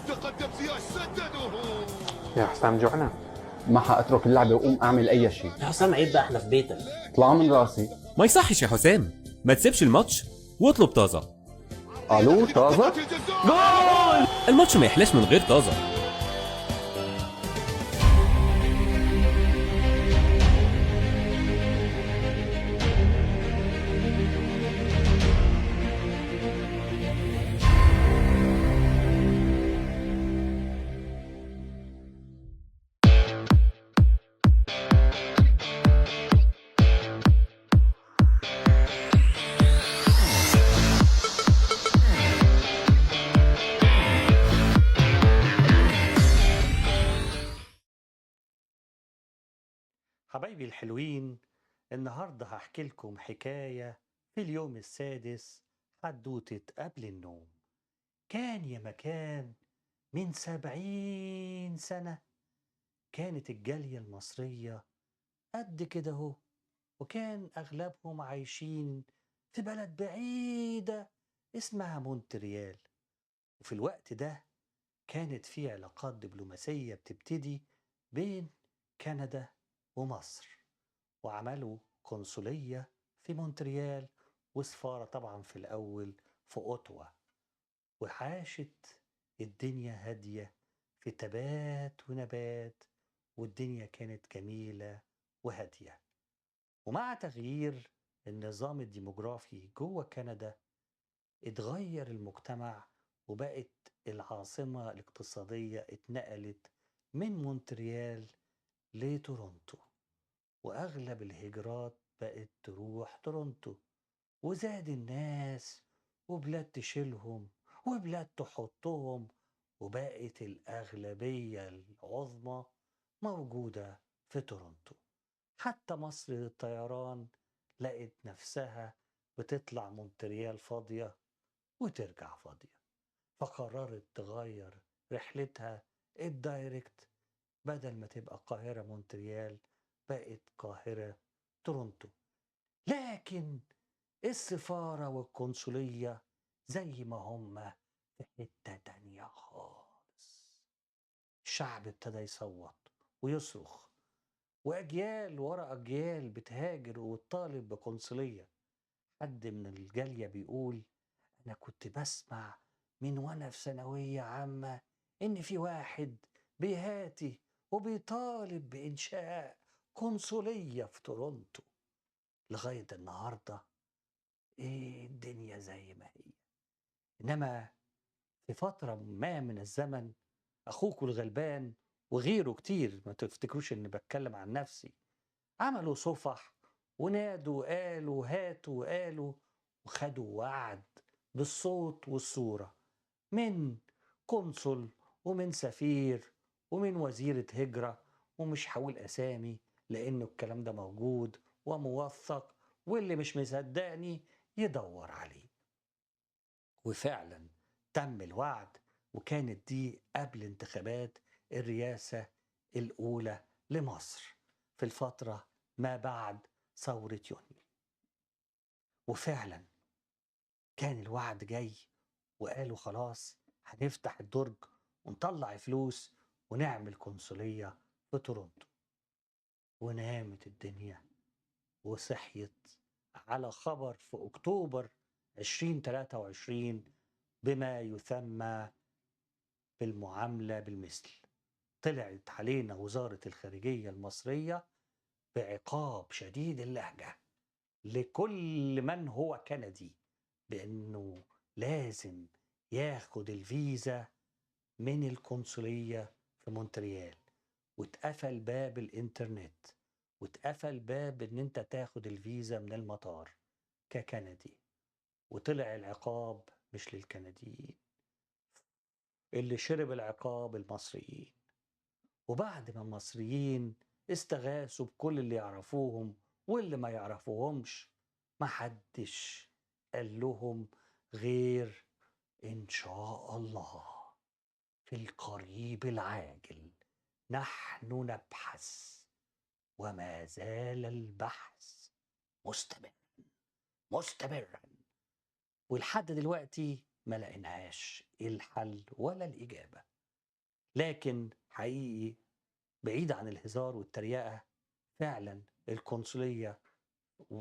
تقدم زياش سدده. يا حسام جوعنا. ما حاترك اللعبة وأقوم أعمل أي شيء. يا حسام عيب بقى، احنا في بيتك. طلع من راسي. ما يصحش يا حسام، ما تسيبش الماتش واطلب طازة. ألو طازة؟ جول! الماتش ما يحلاش من غير طازة. حبايبي الحلوين، النهاردة هحكي لكم حكاية في اليوم السادس، حدوتة قبل النوم. كان يا مكان من 70 سنة، كانت الجالية المصرية قد كده اهو، وكان أغلبهم عايشين في بلد بعيدة اسمها مونتريال. وفي الوقت ده كانت في علاقات دبلوماسية بتبتدي بين كندا ومصر، وعملوا قنصلية في مونتريال وسفارة طبعا في الأول في أوتوا. وعاشت الدنيا هادية في تبات ونبات، والدنيا كانت جميلة وهادية. ومع تغيير النظام الديموغرافي جوه كندا اتغير المجتمع، وبقت العاصمة الاقتصادية اتنقلت من مونتريال لتورونتو، وأغلب الهجرات بقت تروح تورونتو، وزاد الناس وبلاد تشيلهم وبلاد تحطهم، وبقت الأغلبية العظمى موجودة في تورونتو. حتى مصر للطيران لقت نفسها بتطلع مونتريال فاضية وترجع فاضية، فقررت تغير رحلتها ال direct، بدل ما تبقى القاهرة مونتريال بقت قاهرة تورونتو. لكن السفارة والقنصلية زي ما هم في حتة تانية خالص. الشعب ابتدى يصوت ويصرخ، وأجيال ورا أجيال بتهاجر وتطالب بقنصلية. حد من الجالية بيقول أنا كنت بسمع من وأنا في ثانوية عامة إن في واحد بيهاتي وبيطالب بإنشاء قنصلية في تورونتو. لغاية النهاردة إيه الدنيا زي ما هي. إنما في فترة ما من الزمن أخوكوا الغلبان وغيره كتير، ما تفتكروش إني بتكلم عن نفسي، عملوا صفح ونادوا وقالوا هاتوا وقالوا، وخدوا وعد بالصوت والصورة من قنصل ومن سفير ومن وزيرة هجرة، ومش هقول أسامي لأنه الكلام ده موجود وموثق، واللي مش مصدقني يدور عليه. وفعلا تم الوعد، وكانت دي قبل انتخابات الرئاسة الأولى لمصر في الفترة ما بعد ثورة يونيو. وفعلا كان الوعد جاي، وقالوا خلاص هنفتح الدرج ونطلع فلوس ونعمل قنصلية في تورونتو. ونامت الدنيا وصحيت على خبر في أكتوبر 2023 بما يسمى بالمعاملة بالمثل. طلعت علينا وزارة الخارجية المصرية بعقاب شديد اللهجة لكل من هو كندي، بأنه لازم ياخد الفيزا من القنصلية في مونتريال. واتقفل باب الانترنت، واتقفل باب ان انت تاخد الفيزا من المطار ككندي. وطلع العقاب مش للكنديين، اللي شرب العقاب المصريين. وبعد ما المصريين استغاثوا بكل اللي يعرفوهم واللي ما يعرفوهمش، ما حدش قال لهم غير إن شاء الله في القريب العاجل نحن نبحث، وما زال البحث مستمرا مستمرا. ولحد دلوقتي ما لقيناهاش الحل ولا الإجابة. لكن حقيقي بعيد عن الهزار والتريقة، فعلا القنصلية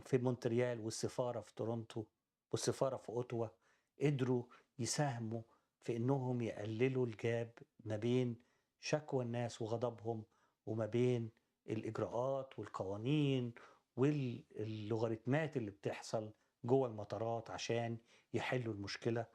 في مونتريال والسفارة في تورونتو والسفارة في أوتوا قدروا يساهموا في إنهم يقللوا ال gap ما بين شكوى الناس وغضبهم وما بين الإجراءات والقوانين واللوغاريتمات اللي بتحصل جوه المطارات عشان يحلوا المشكلة،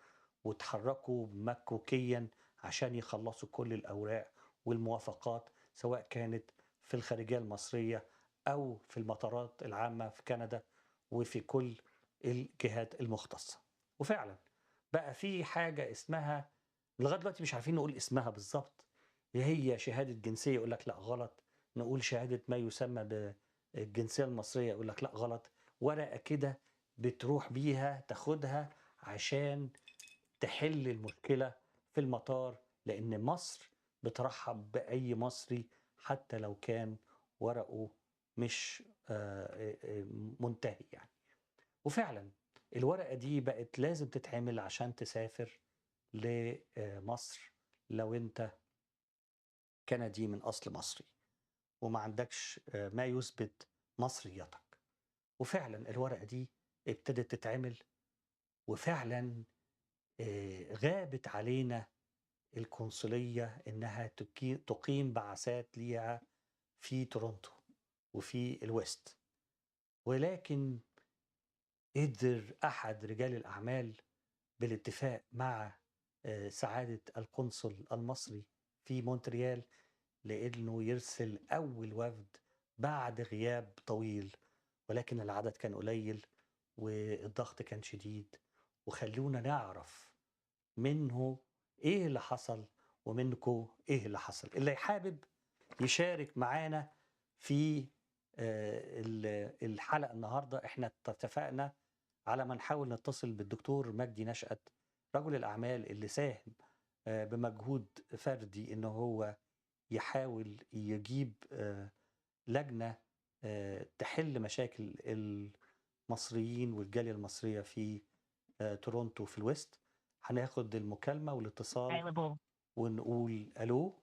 وتحركوا مكوكيا عشان يخلصوا كل الأوراق والموافقات سواء كانت في الخارجية المصرية أو في المطارات العامة في كندا وفي كل الجهات المختصة. وفعلا بقى في حاجة اسمها لغاية دلوقتي مش عارفين نقول اسمها بالظبط، هي شهادة جنسية يقول لك لا غلط، نقول شهادة ما يسمى بالجنسية المصرية يقول لك لا غلط، ورقة كده بتروح بيها تاخدها عشان تحل المشكلة في المطار، لأن مصر بترحب بأي مصري حتى لو كان ورقه مش منتهي يعني. وفعلا الورقة دي بقت لازم تتعمل عشان تسافر لمصر لو انت كندي من أصل مصري وما عندكش ما يثبت مصريتك. وفعلا الورقة دي ابتدت تتعمل، وفعلا غابت علينا القنصلية إنها تقيم بعثات ليها في تورونتو وفي ال West، ولكن قدر أحد رجال الأعمال بالاتفاق مع سعادة القنصل المصري في مونتريال لأنه يرسل أول وفد بعد غياب طويل، ولكن العدد كان قليل والضغط كان شديد. وخلونا نعرف منه إيه اللي حصل ومنكو إيه اللي حصل. اللي حابب يشارك معانا في الحلقة النهاردة، إحنا اتفقنا على ما نحاول نتصل بالدكتور مجدي نشأت رجل الأعمال اللي ساهم بمجهود فردي إنه هو يحاول يجيب لجنة تحل مشاكل المصريين والجالية المصرية في تورونتو في ال West. هناخد المكالمة والاتصال ونقول ألو.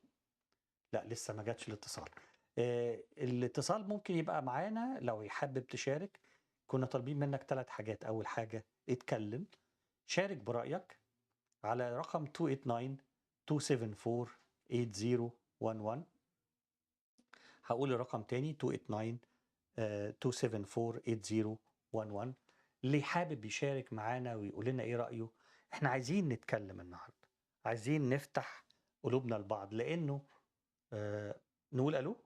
لا لسه ما جاتش الاتصال. الاتصال ممكن يبقى معانا لو يحبب تشارك. كنا طالبين منك 3 حاجات. أول حاجة اتكلم، شارك برأيك على رقم 289-274-8011. هقول الرقم تاني 289-274-8011. اللي حابب يشارك معانا ويقول لنا ايه رأيه. احنا عايزين نتكلم النهاردة، عايزين نفتح قلوبنا لبعض، لأنه نقول ألو،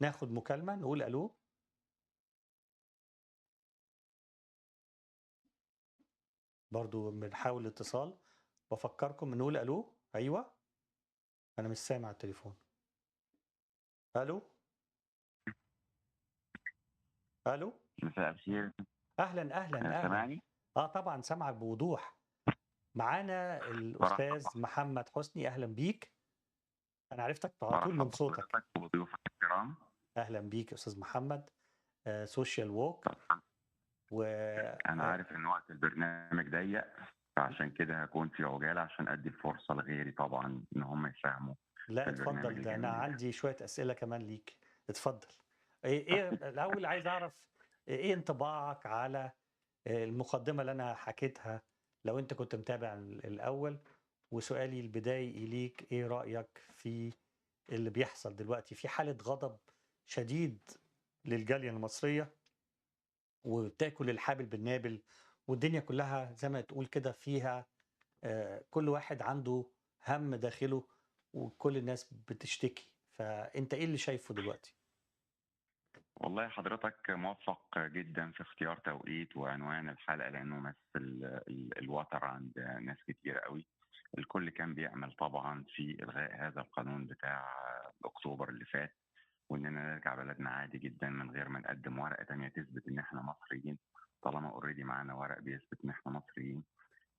ناخد مكالمة نقول ألو. برضو بنحاول اتصال، بفكركم نقول ألو. أيوة أنا مش سامع التليفون. ألو ألو، مساء الخير. أهلا أهلا أهلا. سامعني؟ طبعا سامعك بوضوح. معانا الأستاذ محمد حسني، أهلا بيك. أنا عرفتك على طول من صوتك. وضيوفك الكرام. أهلا بيك أستاذ محمد. social work. أنا عارف إن وقت البرنامج ضيق، فعشان كده هكون في عجالة عشان أدي الفرصة لغيري طبعا إن هم يساهموا. لا اتفضل، ده أنا عندي شوية أسئلة كمان ليك. اتفضل. إيه الأول عايز أعرف إيه انطباعك على المقدمة اللي أنا حكيتها لو أنت كنت متابع الأول، وسؤالي البداية ليك إيه رأيك في اللي بيحصل دلوقتي في حالة غضب شديد للجالية المصرية وبتاكل الحابل بالنابل، والدنيا كلها زي ما تقول كده فيها كل واحد عنده هم داخله وكل الناس بتشتكي، فأنت إيه اللي شايفه دلوقتي؟ والله حضرتك موفق جدا في اختيار توقيت وعنوان الحلقة، لأنه مثل الوتر عند ناس كتير قوي. الكل كان بيأمل طبعا في إلغاء هذا القانون بتاع أكتوبر اللي فات، وإننا نرجع بلدنا عادي جدا من غير ما نقدم ورقة تانية تثبت إن إحنا مصريين، طالما already معانا ورق بيثبت إن إحنا مصريين.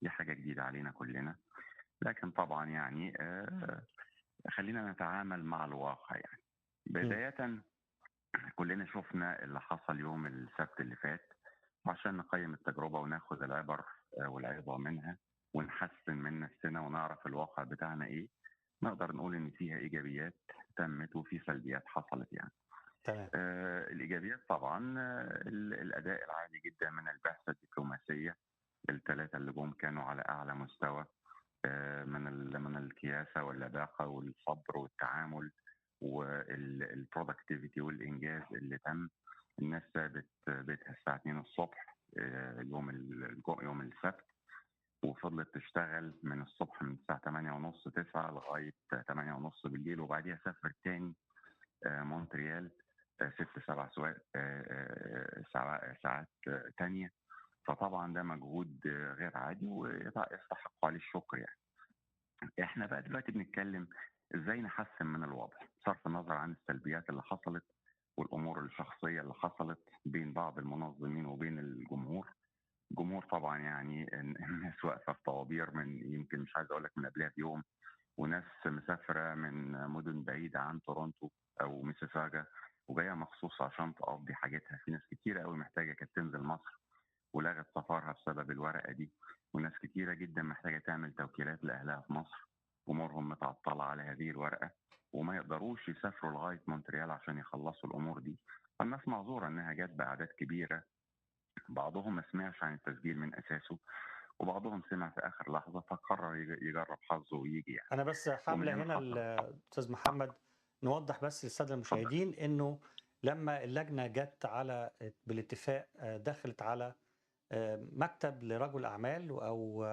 دي حاجة جديدة علينا كلنا، لكن طبعا يعني خلينا نتعامل مع الواقع. يعني بداية كلنا شفنا اللي حصل يوم السبت اللي فات وعشان نقيم التجربة وناخد العبر والعظة منها ونحسن من نفسنا ونعرف الواقع بتاعنا ايه. نقدر نقول ان فيها ايجابيات تمت وفي سلبيات حصلت يعني. تمام. الايجابيات طبعا الاداء العالي جدا من البعثة الدبلوماسية، الثلاثة اللي جم كانوا على اعلى مستوى من الكياسه واللباقه والصبر والتعامل وال productivity والانجاز اللي تم. الناس سابت بيتها الساعة 2 الصبح يوم السبت، وفضلت تشتغل من الصبح من الساعة 8:30 9 لغاية 8:30 بالليل، وبعديها سافرت تاني مونتريال 6-7 ساعات تانية. فطبعا ده مجهود غير عادي ويستحق عليه الشكر يعني. احنا بقى دلوقتي بنتكلم ازاي نحسن من الوضع، بصرف النظر عن السلبيات اللي حصلت والامور الشخصية اللي حصلت بين بعض المنظمين وبين الجمهور. الجمهور طبعا يعني الناس واقفة في طوابير من يمكن مش عايز اقول لك من قبلها بيوم، وناس مسافرة من مدن بعيدة عن تورونتو او ميسيساجا وجاية مخصوص عشان تقضي حاجتها. في ناس كتيرة قوي محتاجه كانت تنزل مصر ولغت سفرها بسبب الورقة دي، وناس كتيرة جدا محتاجه تعمل توكيلات لاهلها في مصر امورهم متعطلة على هذه الورقة وما يقدروش يسافروا لغاية مونتريال عشان يخلصوا الامور دي. فالناس معذوره انها جت باعداد كبيرة، بعضهم ما سمعش عن التسجيل من اساسه وبعضهم سمع في اخر لحظة فقرر يجرب حظه ويجي يعني. انا بس حامله هنا الاستاذ محمد نوضح بس للسادة المشاهدين انه لما اللجنة جت على بالاتفاق دخلت على مكتب لرجل اعمال او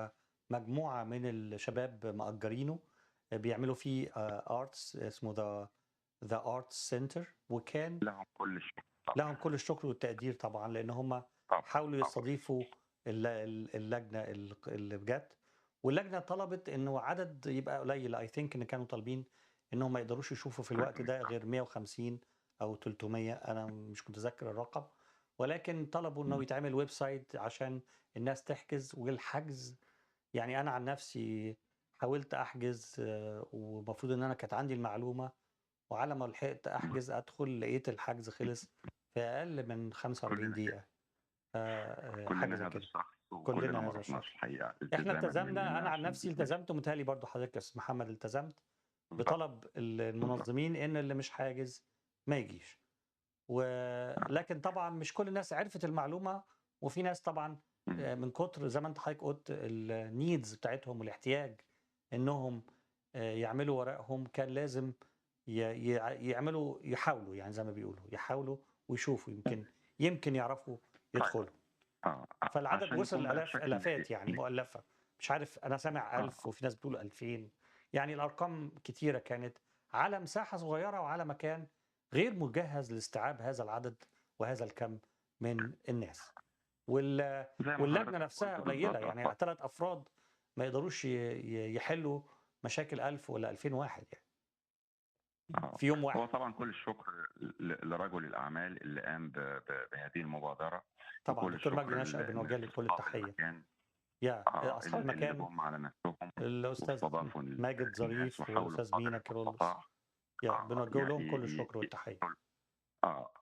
مجموعة من الشباب مأجرينه بيعملوا فيه arts اسمه The Arts Center، وكان لهم كل الشكر، لهم كل الشكر والتقدير طبعا، لان هم حاولوا يستضيفوا اللجنة اللي جت، واللجنة طلبت انه عدد يبقى قليل. I think ان كانوا طالبين انهم ما يقدروش يشوفوا في الوقت ده غير 150 او 300، انا مش متذكر الرقم، ولكن طلبوا انه يتعمل website عشان الناس تحجز. والحجز يعني انا عن نفسي حاولت احجز، ومفروض ان انا كانت عندي المعلومة، وعلى ما لحقت احجز ادخل لقيت الحجز خلص في اقل من 45 دقيقة. حاجة زي كده. كلنا هذا الشخص الحقيقة احنا التزمنا، انا عن نفسي التزمت، ومتهيألي برضو حضرتك يا استاذ محمد التزمت بطلب المنظمين ان اللي مش حاجز ما يجيش. ولكن طبعا مش كل الناس عرفت المعلومة، وفي ناس طبعا من كتر زي ما انت حضرتك قلت ال needs بتاعتهم والاحتياج انهم يعملوا ورقهم، كان لازم يعملوا، يحاولوا يعني زي ما بيقولوا يحاولوا ويشوفوا يمكن يعرفوا يدخلوا. فالعدد وصل الافات يعني مؤلفه، مش عارف انا سامع 1000 وفي ناس بتقول 2000، يعني الارقام كتيرة كانت على مساحة صغيرة وعلى مكان غير مجهز لاستيعاب هذا العدد وهذا الكم من الناس. واللجنة نفسها قليله، يعني 3 افراد ما يقدروش يحلوا مشاكل 1000 ولا 2000 واحد يعني في يوم واحد. هو طبعا كل الشكر لرجل الاعمال اللي قام بهذه المبادرة، طبعا دكتور مجدي نشأت بنوجه له كل التحية. يا اصحاب المكان على نفسهم، الاستاذ ماجد ظريف والاستاذ مينا كيرلس، يا بنوجه لهم كل الشكر والتحيه.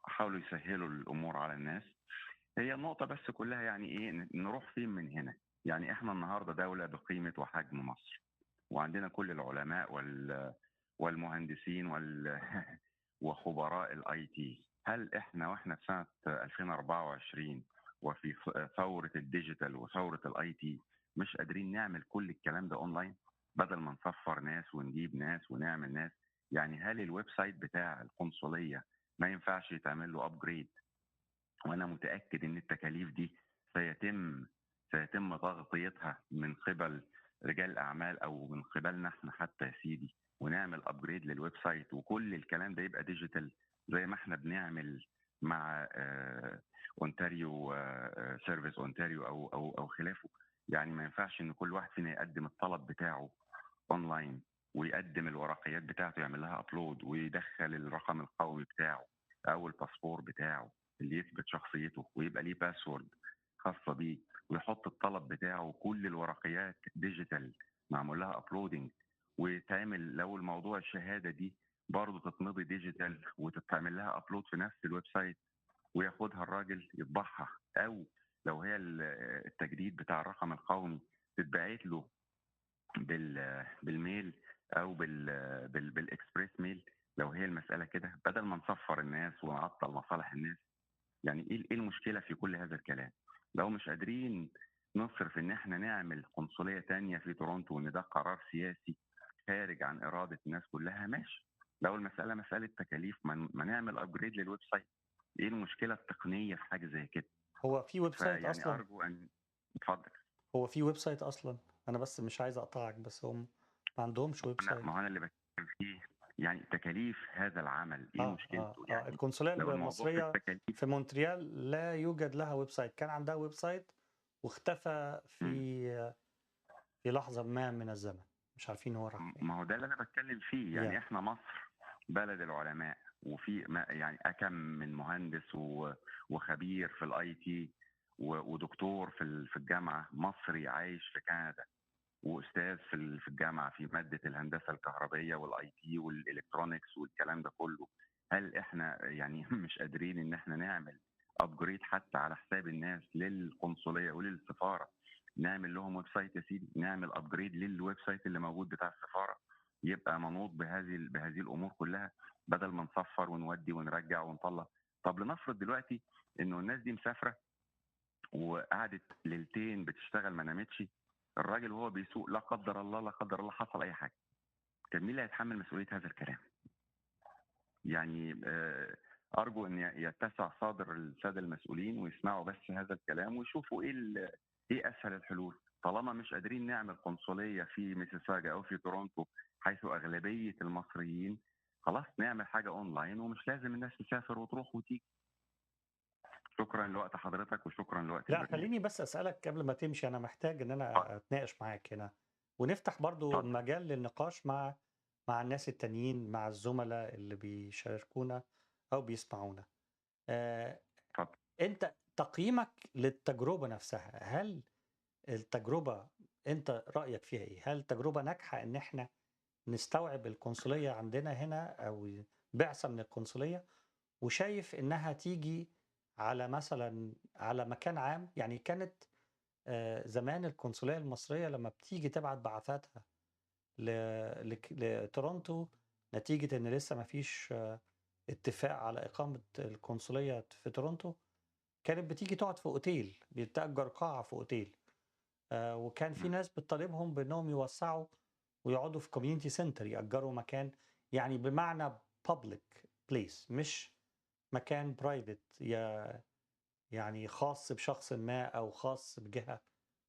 حاولوا يسهلوا الامور على الناس. هي النقطة بس كلها يعني ايه نروح فين من هنا؟ يعني احنا النهارده دولة بقيمة وحجم مصر، وعندنا كل العلماء والمهندسين وخبراء ال IT. هل احنا واحنا في سنة 2024 وفي ثورة ال digital وثوره ال IT مش قادرين نعمل كل الكلام ده اونلاين؟ بدل ما نسفر ناس ونجيب ناس ونعمل ناس، يعني هل ال website بتاع القنصليه ما ينفعش يتعمل له upgrade؟ وانا متاكد ان التكاليف دي سيتم تغطيتها من قبل رجال الاعمال او من قبلنا احنا حتى يا سيدي، ونعمل upgrade لل website وكل الكلام ده يبقى digital زي ما احنا بنعمل مع اونتاريو Service Ontario او او او خلافه. يعني ما ينفعش ان كل واحد فينا يقدم الطلب بتاعه اونلاين ويقدم الورقيات بتاعته يعمل لها upload ويدخل الرقم القومي بتاعه او الباسبور بتاعه اللي يثبت شخصيته ويبقى ليه password خاصة بيه ويحط الطلب بتاعه وكل الورقيات digital معمول لها uploading، ويتعمل لو الموضوع الشهادة دي برضه تتمضي digital وتتعمل لها upload في نفس ال website وياخدها الراجل يطبعها، او لو هي التجديد بتاع الرقم القومي تتبعت له بال mail او بال express mail، لو هي المسالة كده، بدل ما نصفر الناس ونعطل مصالح الناس. يعني ايه المشكلة في كل هذا الكلام؟ لو مش قادرين نصرف ان احنا نعمل قنصليه تانية في تورونتو، وان ده قرار سياسي خارج عن اراده الناس كلها، ماشي. لو المسالة مسالة تكاليف، ما نعمل upgrade لل website. ايه المشكلة التقنية في حاجة زي كده؟ هو في website فيعني اصلا؟ ارجو ان اتفضل. هو في website اصلا؟ انا بس مش عايز اقطعك، بس هم ما عندهمش ويب لا، site. ما هو انا اللي بتكلم فيه يعني تكاليف هذا العمل ايه مشكلته؟ يعني القنصليه لو الموضوع في المصرية التكاليف في مونتريال لا يوجد لها website، كان عندها website واختفى في لحظة ما من الزمن، مش عارفين هو راح فين. ما هو ده اللي انا بتكلم فيه يعني. Yeah. احنا مصر بلد العلماء، وفي يعني اكم من مهندس وخبير في ال IT ودكتور في الجامعة مصري عايش في كندا، واستاذ في الجامعة في مادة الهندسة الكهربائية وال IT وال electronics والكلام ده كله. هل احنا يعني مش قادرين ان احنا نعمل upgrade حتى على حساب الناس للقنصليه وللسفاره؟ نعمل لهم website يا سيدي، نعمل upgrade لل website اللي موجود بتاع السفارة، يبقى منوط بهذه الامور كلها، بدل ما نصفر ونودي ونرجع ونطلع. طب لنفرض دلوقتي انه الناس دي مسافرة وقعدت ليلتين بتشتغل ما نامتش، الراجل وهو بيسوق لا قدر الله لا قدر الله حصل اي حاجة، كان مين اللي هيتحمل مسؤولية هذا الكلام؟ يعني ارجو ان يتسع صدر السادة المسؤولين ويسمعوا بس هذا الكلام ويشوفوا ايه اسهل الحلول. طالما مش قادرين نعمل قنصليه في ميسيساجا او في تورونتو حيث اغلبية المصريين، خلاص نعمل حاجة اونلاين ومش لازم الناس تسافر وتروح وتيجي. شكرا لوقت حضرتك وشكرا لوقت لا، البرنامج. خليني بس اسالك قبل ما تمشي، انا محتاج ان انا اتناقش معاك هنا، ونفتح برضو اتفضل. مجال للنقاش مع الناس التانيين، مع الزملاء اللي بيشاركونا او بيسمعونا. اتفضل. انت تقييمك للتجربة نفسها، هل التجربة انت رأيك فيها ايه؟ هل التجربة ناجحة ان احنا نستوعب القنصلية عندنا هنا او بعثة من القنصلية، وشايف انها تيجي على مثلا على مكان عام؟ يعني كانت زمان القنصلية المصرية لما بتيجي تبعت بعثاتها لتورونتو، نتيجة ان لسه ما فيش اتفاق على إقامة القنصلية في تورونتو، كانت بتيجي تقعد في أوتيل، بيتأجر قاعة في أوتيل، وكان في ناس بتطالبهم بأنهم يوسعوا ويقعدوا في community center، يأجروا مكان، يعني بمعنى public place، مش مكان private، يعني خاص بشخص ما أو خاص بجهة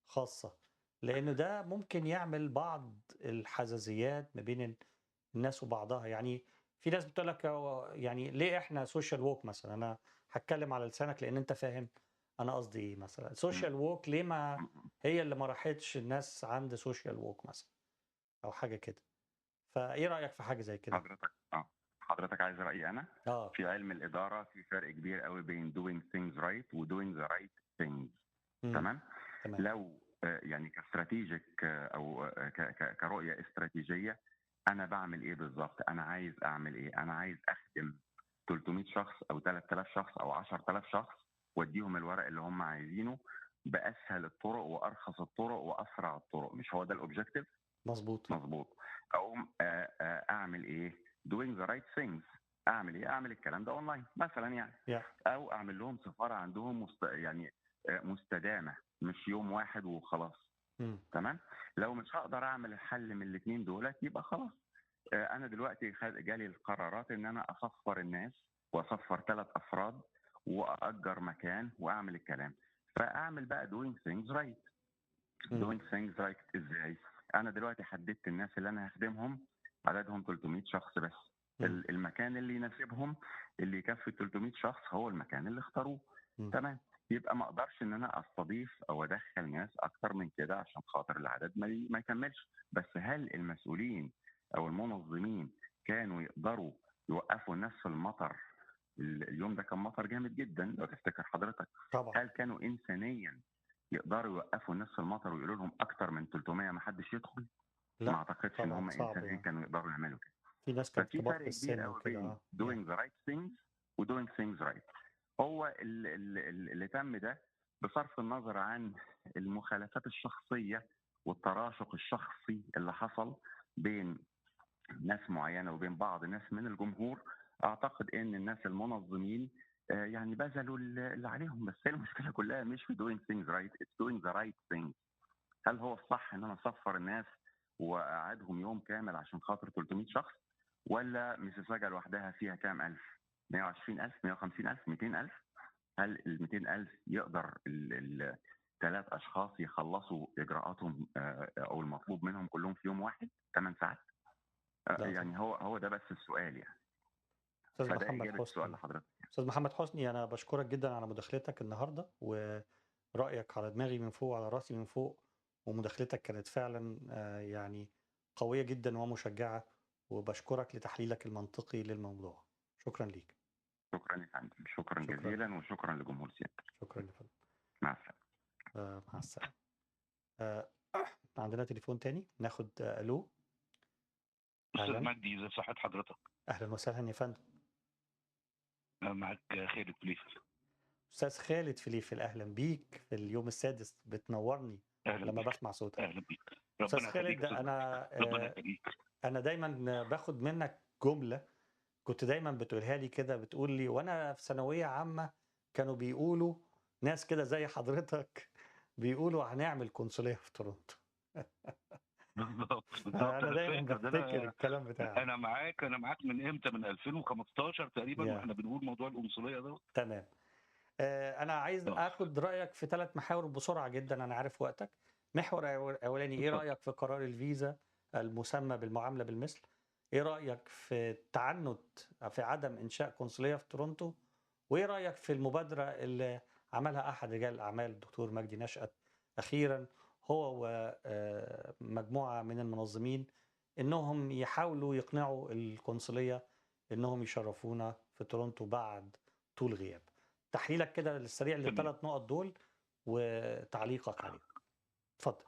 خاصة، لأنه ده ممكن يعمل بعض الحزازيات ما بين الناس وبعضها. يعني في ناس بتقول لك يعني ليه احنا social work مثلا، انا هتكلم على لسانك لان انت فاهم انا قصدي ايه، مثلا social work ليه ما هي اللي ما راحتش الناس عند social work مثلا او حاجة كده؟ فايه رايك في حاجة زي كده؟ حضرتك عايز رايي انا؟ في علم الادارة في فرق كبير قوي بين doing things right و doing the right things. تمام؟ تمام. لو يعني ك strategic او كرؤيه استراتيجية، انا بعمل ايه بالظبط؟ انا عايز اعمل ايه؟ انا عايز اخدم 300 شخص او 3000 شخص او 10000 شخص، واديهم الورق اللي هم عايزينه باسهل الطرق وارخص الطرق واسرع الطرق. مش هو ده ال objective؟ مظبوط. مظبوط. اقوم اعمل ايه؟ doing the right things. اعمل ايه؟ اعمل الكلام ده اونلاين مثلا يعني. او اعمل لهم سفارة عندهم يعني مستدامة، مش يوم واحد وخلاص. تمام؟ لو مش هقدر اعمل الحل من الاثنين دولت يبقى خلاص. انا دلوقتي جالي القرارات ان انا اصفر الناس واصفر 3 افراد واجر مكان واعمل الكلام. فاعمل بقى doing things right. doing things right ازاي؟ انا دلوقتي حددت الناس اللي انا هخدمهم، عددهم 300 شخص بس. المكان اللي يناسبهم اللي يكفي 300 شخص هو المكان اللي اختاروه. تمام. يبقى ما اقدرش ان انا استضيف او ادخل ناس اكتر من كده عشان خاطر العدد ما يكملش. بس هل المسؤولين او المنظمين كانوا يقدروا يوقفوا الناس في المطر؟ اليوم ده كان مطر جامد جدا لو تفتكر حضرتك. طبعا. هل كانوا انسانيا يقدروا يوقفوا الناس في المطر ويقولوا لهم اكتر من 300 ما حدش يدخل؟ لا، ما اعتقدش ان هم انسانيا يعني كانوا يقدروا يعملوا كده. في ناس كانت ففي كبار فرق في كبير السن قوي وكده. بين doing the right things و doing things right. هو اللي تم ده بصرف النظر عن المخالفات الشخصية والتراشق الشخصي اللي حصل بين ناس معينة وبين بعض الناس من الجمهور، اعتقد ان الناس المنظمين يعني بذلوا اللي عليهم. بس هي المشكلة كلها مش في doing things right، it's doing the right things. هل هو الصح ان انا اصفر الناس واقعدهم يوم كامل عشان خاطر 300 شخص، ولا ميسيساجا لوحدها فيها كام الف؟ 120,000، 150,000، 200,000؟ هل ال 200,000 يقدر الثلاث اشخاص يخلصوا اجراءاتهم او المطلوب منهم كلهم في يوم واحد 8 ساعات؟ يعني هو ده بس السؤال يعني. استاذ محمد حسني، استاذ محمد حسني، انا بشكرك جدا على مداخلتك النهارده، ورايك على دماغي من فوق وعلى راسي من فوق، ومداخلتك كانت فعلا يعني قوية جدا ومشجعة، وبشكرك لتحليلك المنطقي للموضوع. شكرا ليك. شكرا يا فندم، شكرا جزيلا، وشكرا لجمهور سيادتك. شكرا يا فندم، مع السلامة. مع السلامة. عندنا تليفون تاني ناخد. الو استاذ مجدي، ازي صحة حضرتك؟ اهلا وسهلا يا فندم. معاك خالد فليفل. استاذ خالد فليفل، اهلا بيك في اليوم السادس، بتنورني لما بسمع صوتك. اهلا بيك. استاذ خالد، انا دايما باخد منك جملة كنت دايما بتقولها لي كده، بتقول لي وانا في ثانوية عامة كانوا بيقولوا ناس كده زي حضرتك بيقولوا هنعمل قنصليه في تورونتو. بالظبط بالظبط. انا دايما بفتكر الكلام بتاعك. انا معاك من امتى؟ من 2015 تقريبا، واحنا بنقول موضوع القنصليه ده. تمام. انا عايز اخد رايك في 3 محاور بسرعة جدا، انا عارف وقتك. محور اولاني، ايه رايك في قرار الفيزا المسمى بالمعامله بالمثل؟ ايه رايك في التعنت في عدم انشاء قنصليه في تورونتو؟ وايه رايك في المبادرة اللي عملها احد رجال الاعمال الدكتور مجدي نشأت اخيرا، هو ومجموعة من المنظمين، انهم يحاولوا يقنعوا القنصليه انهم يشرفونا في تورونتو بعد طول غياب؟ تحليلك كده للسريع للثلاث نقط دول وتعليقك عليهم. اتفضل.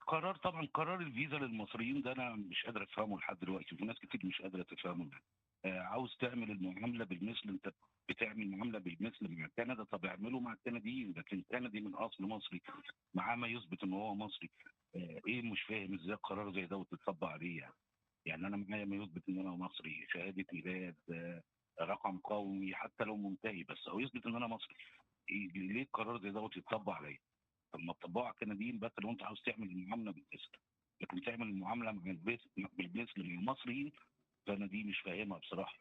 قرار، طبعا قرار الفيزا للمصريين ده انا مش قادر افهمه لحد دلوقتي، وفي ناس كتير مش قادرة تفهمه. عاوز تعمل المعاملة بالمثل، انت بتعمل معاملة بالمثل مع كندا، طب اعمله مع الكنديين، لكن كندي من اصل مصري معاه ما يثبت ان هو مصري. ايه مش فاهم ازاي قرار زي ده تتطبق عليه يعني انا معايا ما يثبت ان انا مصري، شهادة ميلاد، رقم قومي حتى لو منتهي، بس او يثبت ان انا مصري. إيه ليه القرار زي ده يتطبق عليا؟ طب ما تطبقه على الكنديين بس لو انت عاوز تعمل المعاملة بالمثل، لكن تعمل المعاملة مع بالمثل مع المصريين، فانا دي مش فاهمها بصراحة.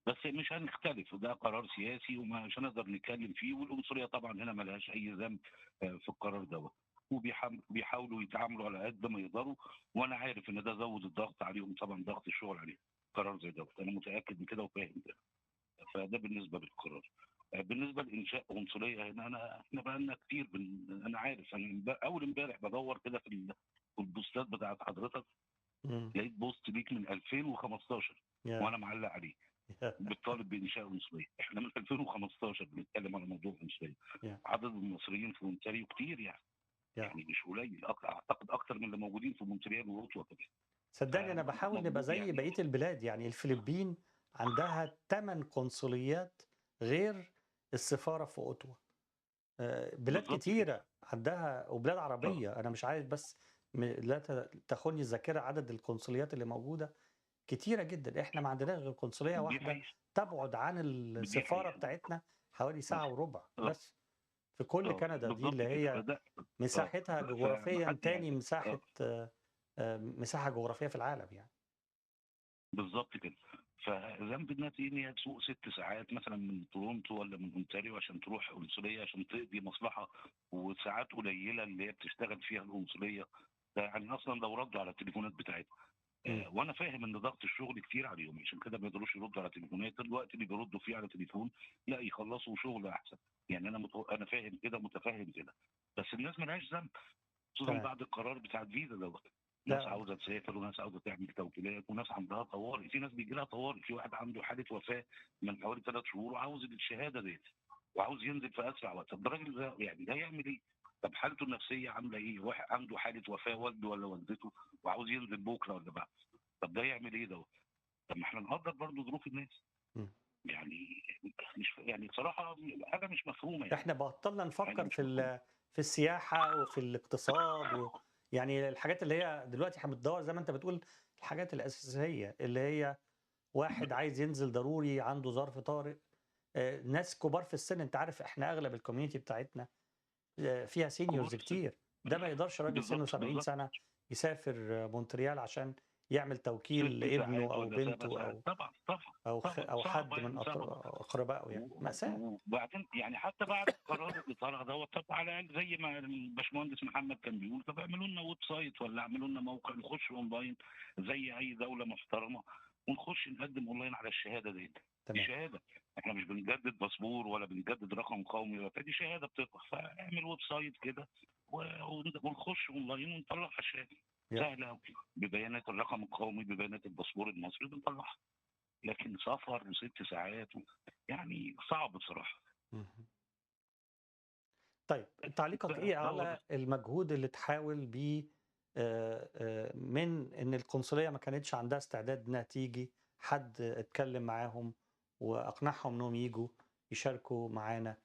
بس مش هنختلف، وده قرار سياسي ومش هنقدر نتكلم فيه، والعنصريه طبعا هنا ما لهاش اي ذنب في القرار دوت، وبيحاولوا يتعاملوا على قد ما يقدروا، وانا عارف ان ده زود الضغط عليهم طبعا، ضغط الشغل عليهم قرار زي دوت، انا متاكد من كده وفاهم ده. فده بالنسبة للقرار. بالنسبة لانشاء قنصليه هنا، احنا بقى لنا كتير انا عارف، انا اول امبارح بدور كده في البوستات بتاعت حضرتك، لقيت post ليك من 2015 وانا معلق عليه بتطالب بانشاء قنصليه. احنا من 2015 بنتكلم على موضوع القنصليه. عدد المصريين في مونتريال كتير يعني يعني مش قليل، اعتقد اكتر من اللي موجودين في مونتريال واوتوا كمان. صدقني انا بحاول نبقى زي يعني بقية البلاد، يعني الفلبين عندها 8 قنصليات غير السفارة في اوتوا. بلاد كتيرة عندها، وبلاد عربية. انا مش عارف بس لا تخوني الذاكرة عدد القنصليات اللي موجودة كتيرة جدا. احنا ما عندناش غير قنصليه واحدة تبعد عن السفارة بتاعتنا حوالي 1.25 ساعة بس في كل كندا، دي اللي هي مساحتها جغرافيا تاني مساحة مساحة جغرافية في العالم يعني. بالظبط كده. فذنب الناس ايه ان هي تسوق 6 ساعات مثلا من تورونتو ولا من اونتاريو عشان تروح قنصليه عشان تقضي مصلحة، وساعات قليله اللي هي بتشتغل فيها القنصليه ده، يعني اصلا لو ردوا على التليفونات بتاعتها. وانا فاهم ان ضغط الشغل كتير عليهم، عشان كده ما يقدروش يردوا على تليفونات. الوقت اللي بيردوا فيه على تليفون لا يخلصوا شغل احسن يعني. انا فاهم كده، متفاهم كده، بس الناس ما لهاش ذنب، خصوصا بعد القرار بتاع الفيزا دوت. ناس عاوزه تسافر، وناس عاوزه تعمل توكيلات، وناس عندها طوارئ، في ناس بيجي لها طوارئ، في واحد عنده حاله وفاه من حوالي 3 شهور وعاوز الشهادة ديت وعاوز ينزل في اسرع وقت. طب الراجل ده يعني ده يعمل ايه؟ طب حالته النفسية عامله ايه؟ واحد عنده حاله وفاه والده ولا والدته وعاوز ينزل بكره ولا بعد، طب ده يعمل ايه دوت؟ طب ما احنا نقدر برضه ظروف الناس. يعني مش يعني بصراحة حاجة مش مفهومه يعني. احنا بطلنا حاجة نفكر مش في مفهومه. في السياحة وفي الاقتصاد يعني الحاجات اللي هي دلوقتي احنا بندور زي ما انت بتقول الحاجات الاساسية اللي هي واحد عايز ينزل ضروري، عنده ظرف طارئ، ناس كبار في السن، انت عارف احنا اغلب ال community بتاعتنا فيها كبار seniors في السن. كتير، ده ما يقدرش راجل سنة بالظبط 70 بالظبط. سنة يسافر مونتريال عشان يعمل توكيل 6 لابنه ساعات او ولا 7 بنته ساعات. او طبعا طبعا او طبعا او حد صعبة من يعني، صعبة. اقربائه يعني، مأساة. وبعدين يعني حتى بعد القرار اللي طلع دوت، طب على الاقل زي ما الباشمهندس محمد كان بيقول، طب اعملوا لنا website ولا اعملوا لنا موقع نخش اونلاين زي اي دولة محترمه، ونخش نقدم اونلاين على الشهادة دي. دي تمام. شهادة، احنا مش بنجدد باسبور ولا بنجدد رقم قومي ولا بتاع، دي شهادة بتطلع. فاعمل website كده ونخش اونلاين ونطلعها الشهادة. سهلة قوي، ببيانات الرقم القومي، ببيانات الباسبور المصري بنطلعها. لكن سفر وست ساعات يعني صعب بصراحة. طيب تعليقك ايه على المجهود اللي تحاول بيه من ان القنصليه ما كانتش عندها استعداد انها تيجي، حد اتكلم معاهم واقنعهم انهم يجوا يشاركوا معانا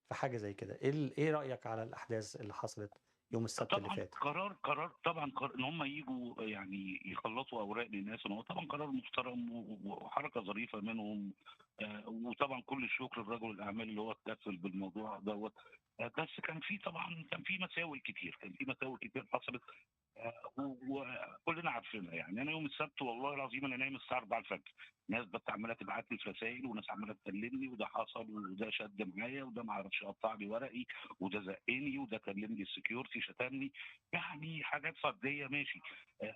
في حاجة زي كده؟ ايه رايك على الاحداث اللي حصلت يوم السبت اللي طبعا فات؟ قرار طبعا قرار ان هم يجوا يعني يخلصوا اوراق للناس، ان هو طبعا قرار محترم وحركه ظريفة منهم، وطبعا كل الشكر لرجل الاعمال اللي هو اتكفل بالموضوع دوت. بس كان في طبعا كان في مساوئ كتير، كان في مساوئ كتير حصلت، وكلنا عارفينها يعني. انا يوم السبت والله العظيم انا نايم الساعة 4 الفجر، ناس بس عماله تبعت لي في رسائل، وناس عماله تكلمني، وده حصل وده شد معايا، وده ما عرفش قطع لي ورقي، وده زقني، وده كلمني ال security شتمني، يعني حاجات فردية ماشي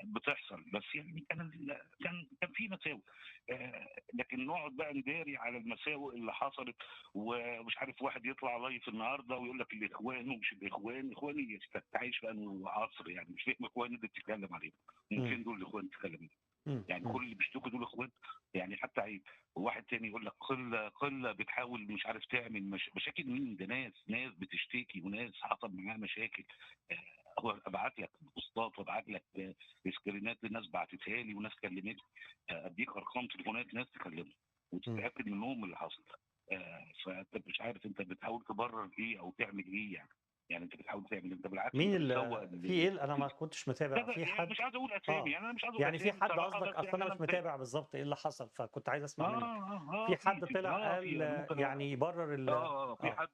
بتحصل، بس يعني كان في مساوئ. لكن نقعد بقى نداري على المساوئ اللي حصلت، ومش عارف واحد يطلع live النهارده ويقول لك الاخوان ومش الاخوان، اخواني انت عايش في انه عصر يعني، مش فاهم اخوان اللي بتتكلم عليهم، ممكن دول الاخوان بتتكلم عليهم يعني، كل اللي بيشتكوا دول اخوان يعني. حتى عيب وواحد تاني يقول لك قلة بتحاول مش عارف تعمل مشاكل. مين ده؟ ناس بتشتكي وناس حصل معاها مشاكل. هو ابعت لك بوستات وابعت لك سكرينات لناس بعتتها لي وناس كلمتني، اديك ارقام تليفونات ناس تكلمهم وتتاكد منهم اللي حصل. فانت مش عارف انت بتحاول تبرر ايه او تعمل ايه يعني. يعني انت بتحاول تعمل، انت بالعكس مين اللي في ايه؟ انا ما كنتش متابع. في حد مش عايز اقول اسامي يعني، انا مش عايز اقول يعني في حد قصدك؟ اصل انا مش متابع بالظبط ايه اللي حصل، فكنت عايز اسمع منك. في حد طلع قال يعني يبرر في حد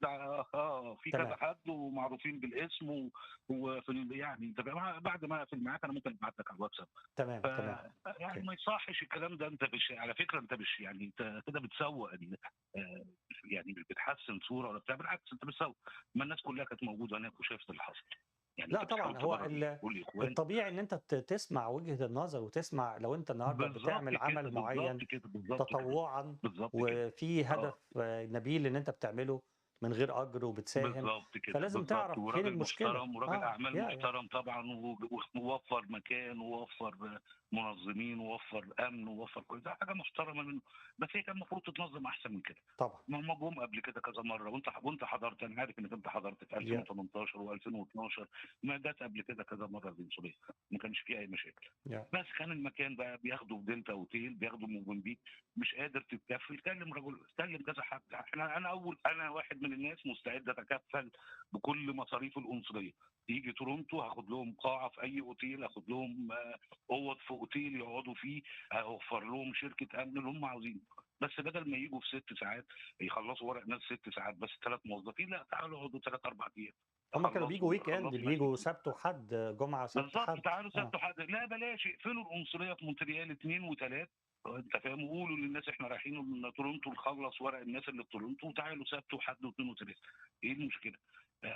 في كذا حد ومعروفين بالاسم وفي يعني بعد ما اقفل معاك انا ممكن ابعت لك على الواتساب. تمام تمام. يعني ما يصحش الكلام ده. انت مش على فكرة، انت مش يعني انت كده بتسوق يعني، مش بتحسن صوره ولا بتاع، بالعكس انت بتسوق. ما الناس كلها كانت موجودة هناك وشافت اللي حصل يعني. لا طبعا هو الطبيعي ان انت تسمع وجهه النظر، وتسمع لو انت النهارده بتعمل عمل معين تطوعا وفي هدف نبيل ان انت بتعمله من غير اجر وبتساهم، فلازم تعرف فين المشكلة. وراجل اعمال محترم طبعا، ووفر مكان ووفر منظمين ووفر امن ووفر كل ده، حاجة محترمه منه. بس هي كان المفروض تتنظم احسن من كده طبعا. ما هم جم قبل كده كذا مرة، وانت حضرت، انا عارف انك انت حضرت في 2018 و2012، ما جت قبل كده كذا مرة القنصليه ما كانش فيها اي مشاكل. بس كان المكان بقى بياخدوا في دلتا اوتيل، بياخدوا موفنبيك، مش قادر تتكفل. كلم رجل، كلم كذا حد. انا واحد من الناس مستعد اتكفل بكل مصاريف القنصليه. يجي تورونتو هاخد لهم قاعة في اي اوتيل، هاخد لهم اوض في اوتيل يقعدوا فيه، اوفر لهم شركة امن اللي هم عاوزينه. بس بدل ما يجوا في 6 ساعات يخلصوا ورق ناس 6 ساعات بس 3 موظفين، لا تعالوا اقعدوا 3 4 ايام. هم كانوا بيجوا weekend، بيجوا سبت وحد، جمعه سبت حد. بالظبط، تعالوا سبت وحد. لا بلاش، اقفلوا القنصليه في مونتريال 2 و3، انت فاهم، وقولوا للناس احنا رايحين من تورونتو نخلص ورق الناس اللي في تورونتو، وتعالوا سبت وحد واثنين وثلاثة. ايه المشكلة؟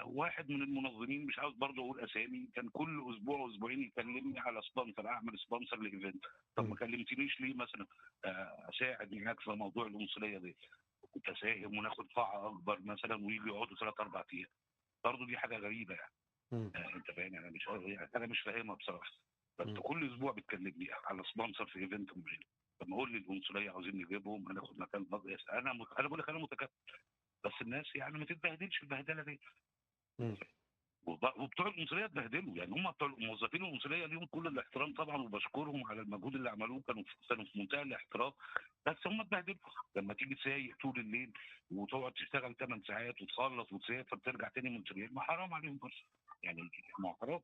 واحد من المنظمين، مش عاوز برضه اقول اسامي، كان كل اسبوع واسبوعين يكلمني على sponsor، اعمل sponsor ل event. طب ما كلمتنيش ليه مثلا اساعد معاك في موضوع القنصليه دي؟ كنت اساهم وناخد قاعة اكبر مثلا، ويجي يقعدوا 3 4 ايام. برضه دي حاجة غريبة يعني. انت فاهم يعني، مش يعني انا مش فاهمها بصراحة. بس كل اسبوع بتكلمني على sponsor في event معين. طب ما اقول لي القنصليه عاوزين نجيبهم، هناخد مكان فاضي. انا بقول لك انا متكفل، بس الناس يعني ما تتبهدلش البهدله دي. وبتوع القنصليه اتبهدلوا، يعني هم بتوع الموظفين القنصليه ليهم كل الاحترام طبعا، وبشكرهم على المجهود اللي عملوه، كانوا في منتهى الاحترام، بس هم اتبهدلوا. لما تيجي سايق طول الليل وتقعد تشتغل 8 ساعات وتخلص وتسافر ترجع تاني مونتريال، ما حرام عليهم برضه يعني، ما حرام،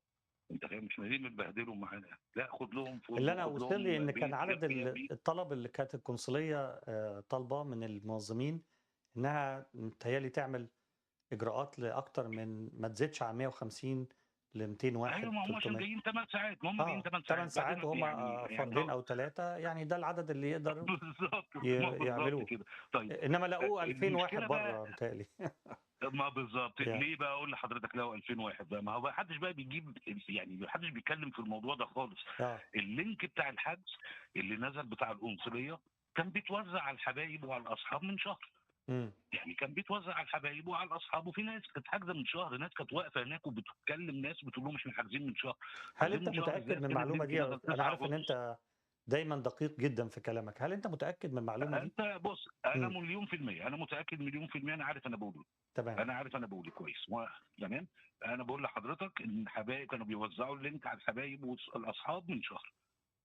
انت فاهم؟ مش ليه بنبهدلهم معانا؟ لا، خد لهم فندق، اللي انا خد وصل لي لهم ان كان بيت عدد Airbnb. الطلب اللي كانت القنصليه طالباه من المنظمين انها متهيألي تعمل اجراءات لاكتر من ما تزيدش عن 150 ل 200 واحد، ايوه، ما هم عشان 300. جايين 8 ساعات، ما هم جايين 8 8 ساعات ساعات بعدين وهم يعني فردين او 3، يعني ده العدد اللي يقدروا بالظبط، ما بالظبط يعملوه. كده. طيب انما لقوه 2000 واحد المشكلة بقى بره متهيألي. ما بالظبط يعني. ليه بقى اقول لحضرتك لو 2000 واحد بقى؟ ما هو ما حدش بقى بيجيب، يعني ما حدش بيتكلم في الموضوع ده خالص. ال link بتاع الحجز اللي نزل بتاع القنصليه كان بيتوزع على الحبايب وعلى الاصحاب من شهر. يعني كان بيتوزع على الحبايب وعلى الاصحاب، وفي ناس كانت حاجزه من شهر، ناس كانت واقفة هناك وبتتكلم ناس بتقول لهم احنا حاجزين من شهر. هل حاجزين انت من شهر متاكد ازاي؟ من كان المعلومة ال link دي؟ نزل انا 9 عارف ان اغسطس. انت دايما دقيق جدا في كلامك، هل انت متاكد من المعلومة دي؟ انت بص، انا مليون في المية، انا متأكد مليون في المية، انا عارف انا بقوله. تمام. انا عارف انا بقول كويس تمام. انا بقول لحضرتك ان الحبايب كانوا بيوزعوا ال link على الحبايب والاصحاب من شهر،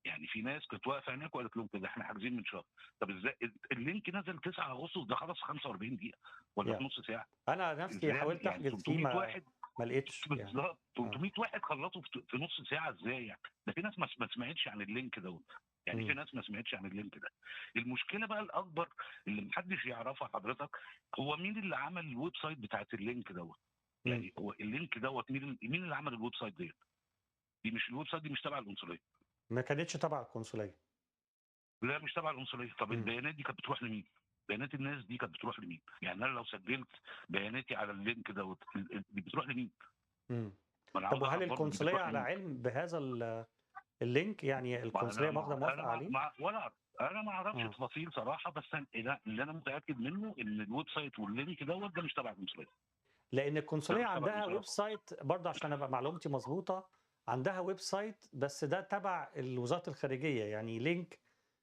يعني في ناس كانت واقفة هناك وقالت لهم كده احنا حاجزين من شهر. طب ازاي ال link نزل 9 اغسطس؟ ده خلص 45 دقيقة ولا يعني. في نص ساعة. انا نفسي ازاي حاولت يعني احجز فيه 300 ما واحد ما لقيتش يعني. بالظبط 300 واحد خلصوا في نص ساعة ازاي يعني؟ ده في ناس ما سمعتش عن ال link دوت، يعني في ناس ما سمعتش عن ال link ده. المشكلة بقى الاكبر اللي محدش يعرفها حضرتك، هو مين اللي عمل ال website بتاعت ال link دوت؟ يعني هو ال link دوت مين اللي عمل ال website ديت؟ دي مش ال website دي مش تبع القنصليه. ما كانتش تبع القنصليه. لا مش تبع القنصليه. طب البيانات دي كانت بتروح لمين؟ بيانات الناس دي كانت بتروح لمين؟ يعني انا لو سجلت بياناتي على ال link دوت دي بتروح لمين؟ ما انا طب عاوز وهل اعرف برضه دي القنصليه بتروح على لمين؟ علم بهذا ال link؟ يعني ما القنصليه انا واخده ما موافقة انا ما عليه؟ ما ولا اعرف، انا ما اعرفش تفاصيل صراحة، بس اللي انا متاكد منه ان ال website وال link دوت ده مش تبع القنصليه. لان ده القنصليه مش تبع عندها القنصليه ويب خالص. site برضه، عشان ابقى معلومتي مظبوطة، عندها website بس ده تبع وزارة الخارجية، يعني link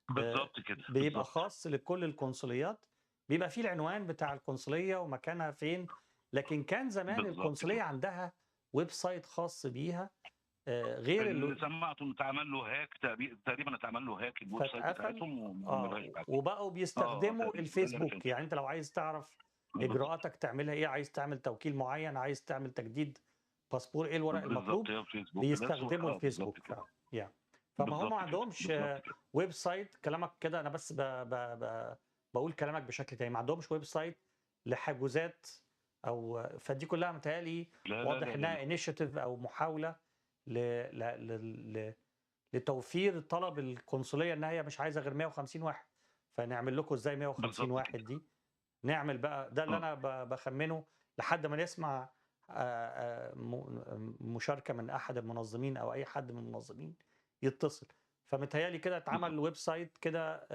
بالظبط كده، بيبقى بالظبط. خاص لكل القنصليات، بيبقى فيه العنوان بتاع القنصليه ومكانها فين. لكن كان زمان بالظبط القنصليه كده. عندها website خاص بيها غير اللي سمعته انه اتعمل له hack تقريبا اتعمل له hack ال website فاتقفل. بتاعتهم وما بقاش بعد كده. وبقوا بيستخدموا تقريبا ده اللي انا الفيسبوك. فهمته. يعني انت لو عايز تعرف بالظبط. اجراءاتك تعملها ايه، عايز تعمل توكيل معين، عايز تعمل تجديد باسبور، ايه الورق بالظبط، المطلوب، هي فيسبوك بس بيستخدموا بالظبط الفيسبوك كده. فعلا يعني. فما هم ما بالظبط كده، عندهمش بالظبط كده. website. كلامك كده انا بس ب ب ب بقول كلامك بشكل تاني، ما عندهمش website لحجوزات او فدي كلها متهيألي لا لا واضح لا لا انها initiative او محاولة ل ل ل ل لتوفير طلب القنصليه ان هي مش عايزه غير 150 واحد، فنعمل لكم ازاي 150 بالظبط واحد كده. دي نعمل بقى ده اللي انا بخمنه لحد ما نسمع مشاركة من احد المنظمين او اي حد من المنظمين يتصل. فمتهيألي كده اتعمل website كده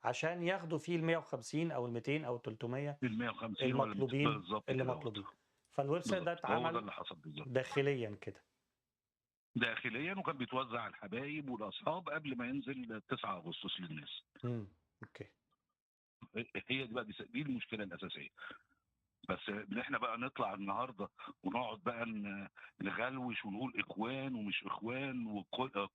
عشان ياخدوا فيه ال 150 او ال 200 او ال 300 ال 150 ولا 200 المطلوبين بالظبط اللي كده اهوت. مطلوبين. فال website ده بالظبط، هو ده اتعمل اللي حصل بالظبط داخليا كده. داخليا، وكان بيتوزع على الحبايب والاصحاب قبل ما ينزل 9 اغسطس للناس. okay. هي دي بقى دي المشكلة الاساسية. بس ان احنا بقى نطلع النهارده ونقعد بقى نغلوش ونقول اخوان ومش اخوان وقلة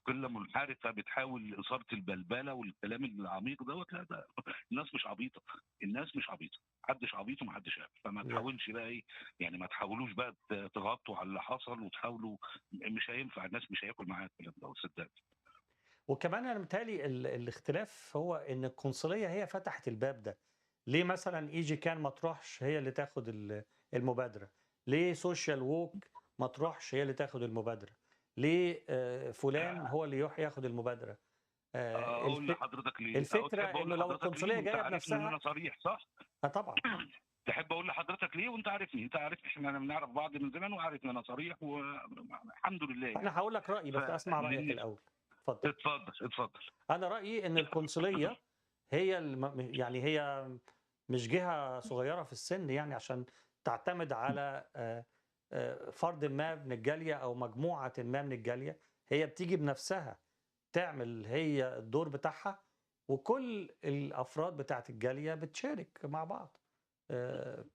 قلة منحرفة بتحاول اثاره البلبلة والكلام العميق دوت، لا ده الناس مش عبيطه، الناس مش عبيطه، محدش عبيط ومحدش عارف. فما تحاولش بقى ايه يعني، ما تحاولوش بقى تغطوا على اللي حصل وتحاولوا، مش هينفع، الناس مش هياكل معاها الكلام ده صدقني. وكمان انا متهيألي الاختلاف هو ان القنصليه هي فتحت الباب ده. ليه مثلا ايجي كان ما تروحش هي اللي تاخد المبادرة؟ ليه Social Walk ما تروحش هي اللي تاخد المبادرة؟ ليه فلان هو اللي يروح ياخد المبادرة؟ اقول لحضرتك ليه؟ الفكرة تحب اقول انه لو لحضرتك ليه القنصليه وانت جاية عارفني ان بنفسها. انا صريح صح؟ طبعا. تحب اقول لحضرتك ليه وانت عارفني، انت عارف احنا بنعرف بعض من زمان وعارف ان انا صريح والحمد لله يعني. انا هقول لك رايي بس اسمع رايك الاول. اتفضل. اتفضل اتفضل. انا رايي ان القنصليه هي يعني هي مش جهة صغيرة في السن يعني عشان تعتمد على فرد ما من الجالية او مجموعة ما من الجالية. هي بتيجي بنفسها تعمل هي الدور بتاعها، وكل الافراد بتاعت الجالية بتشارك مع بعض.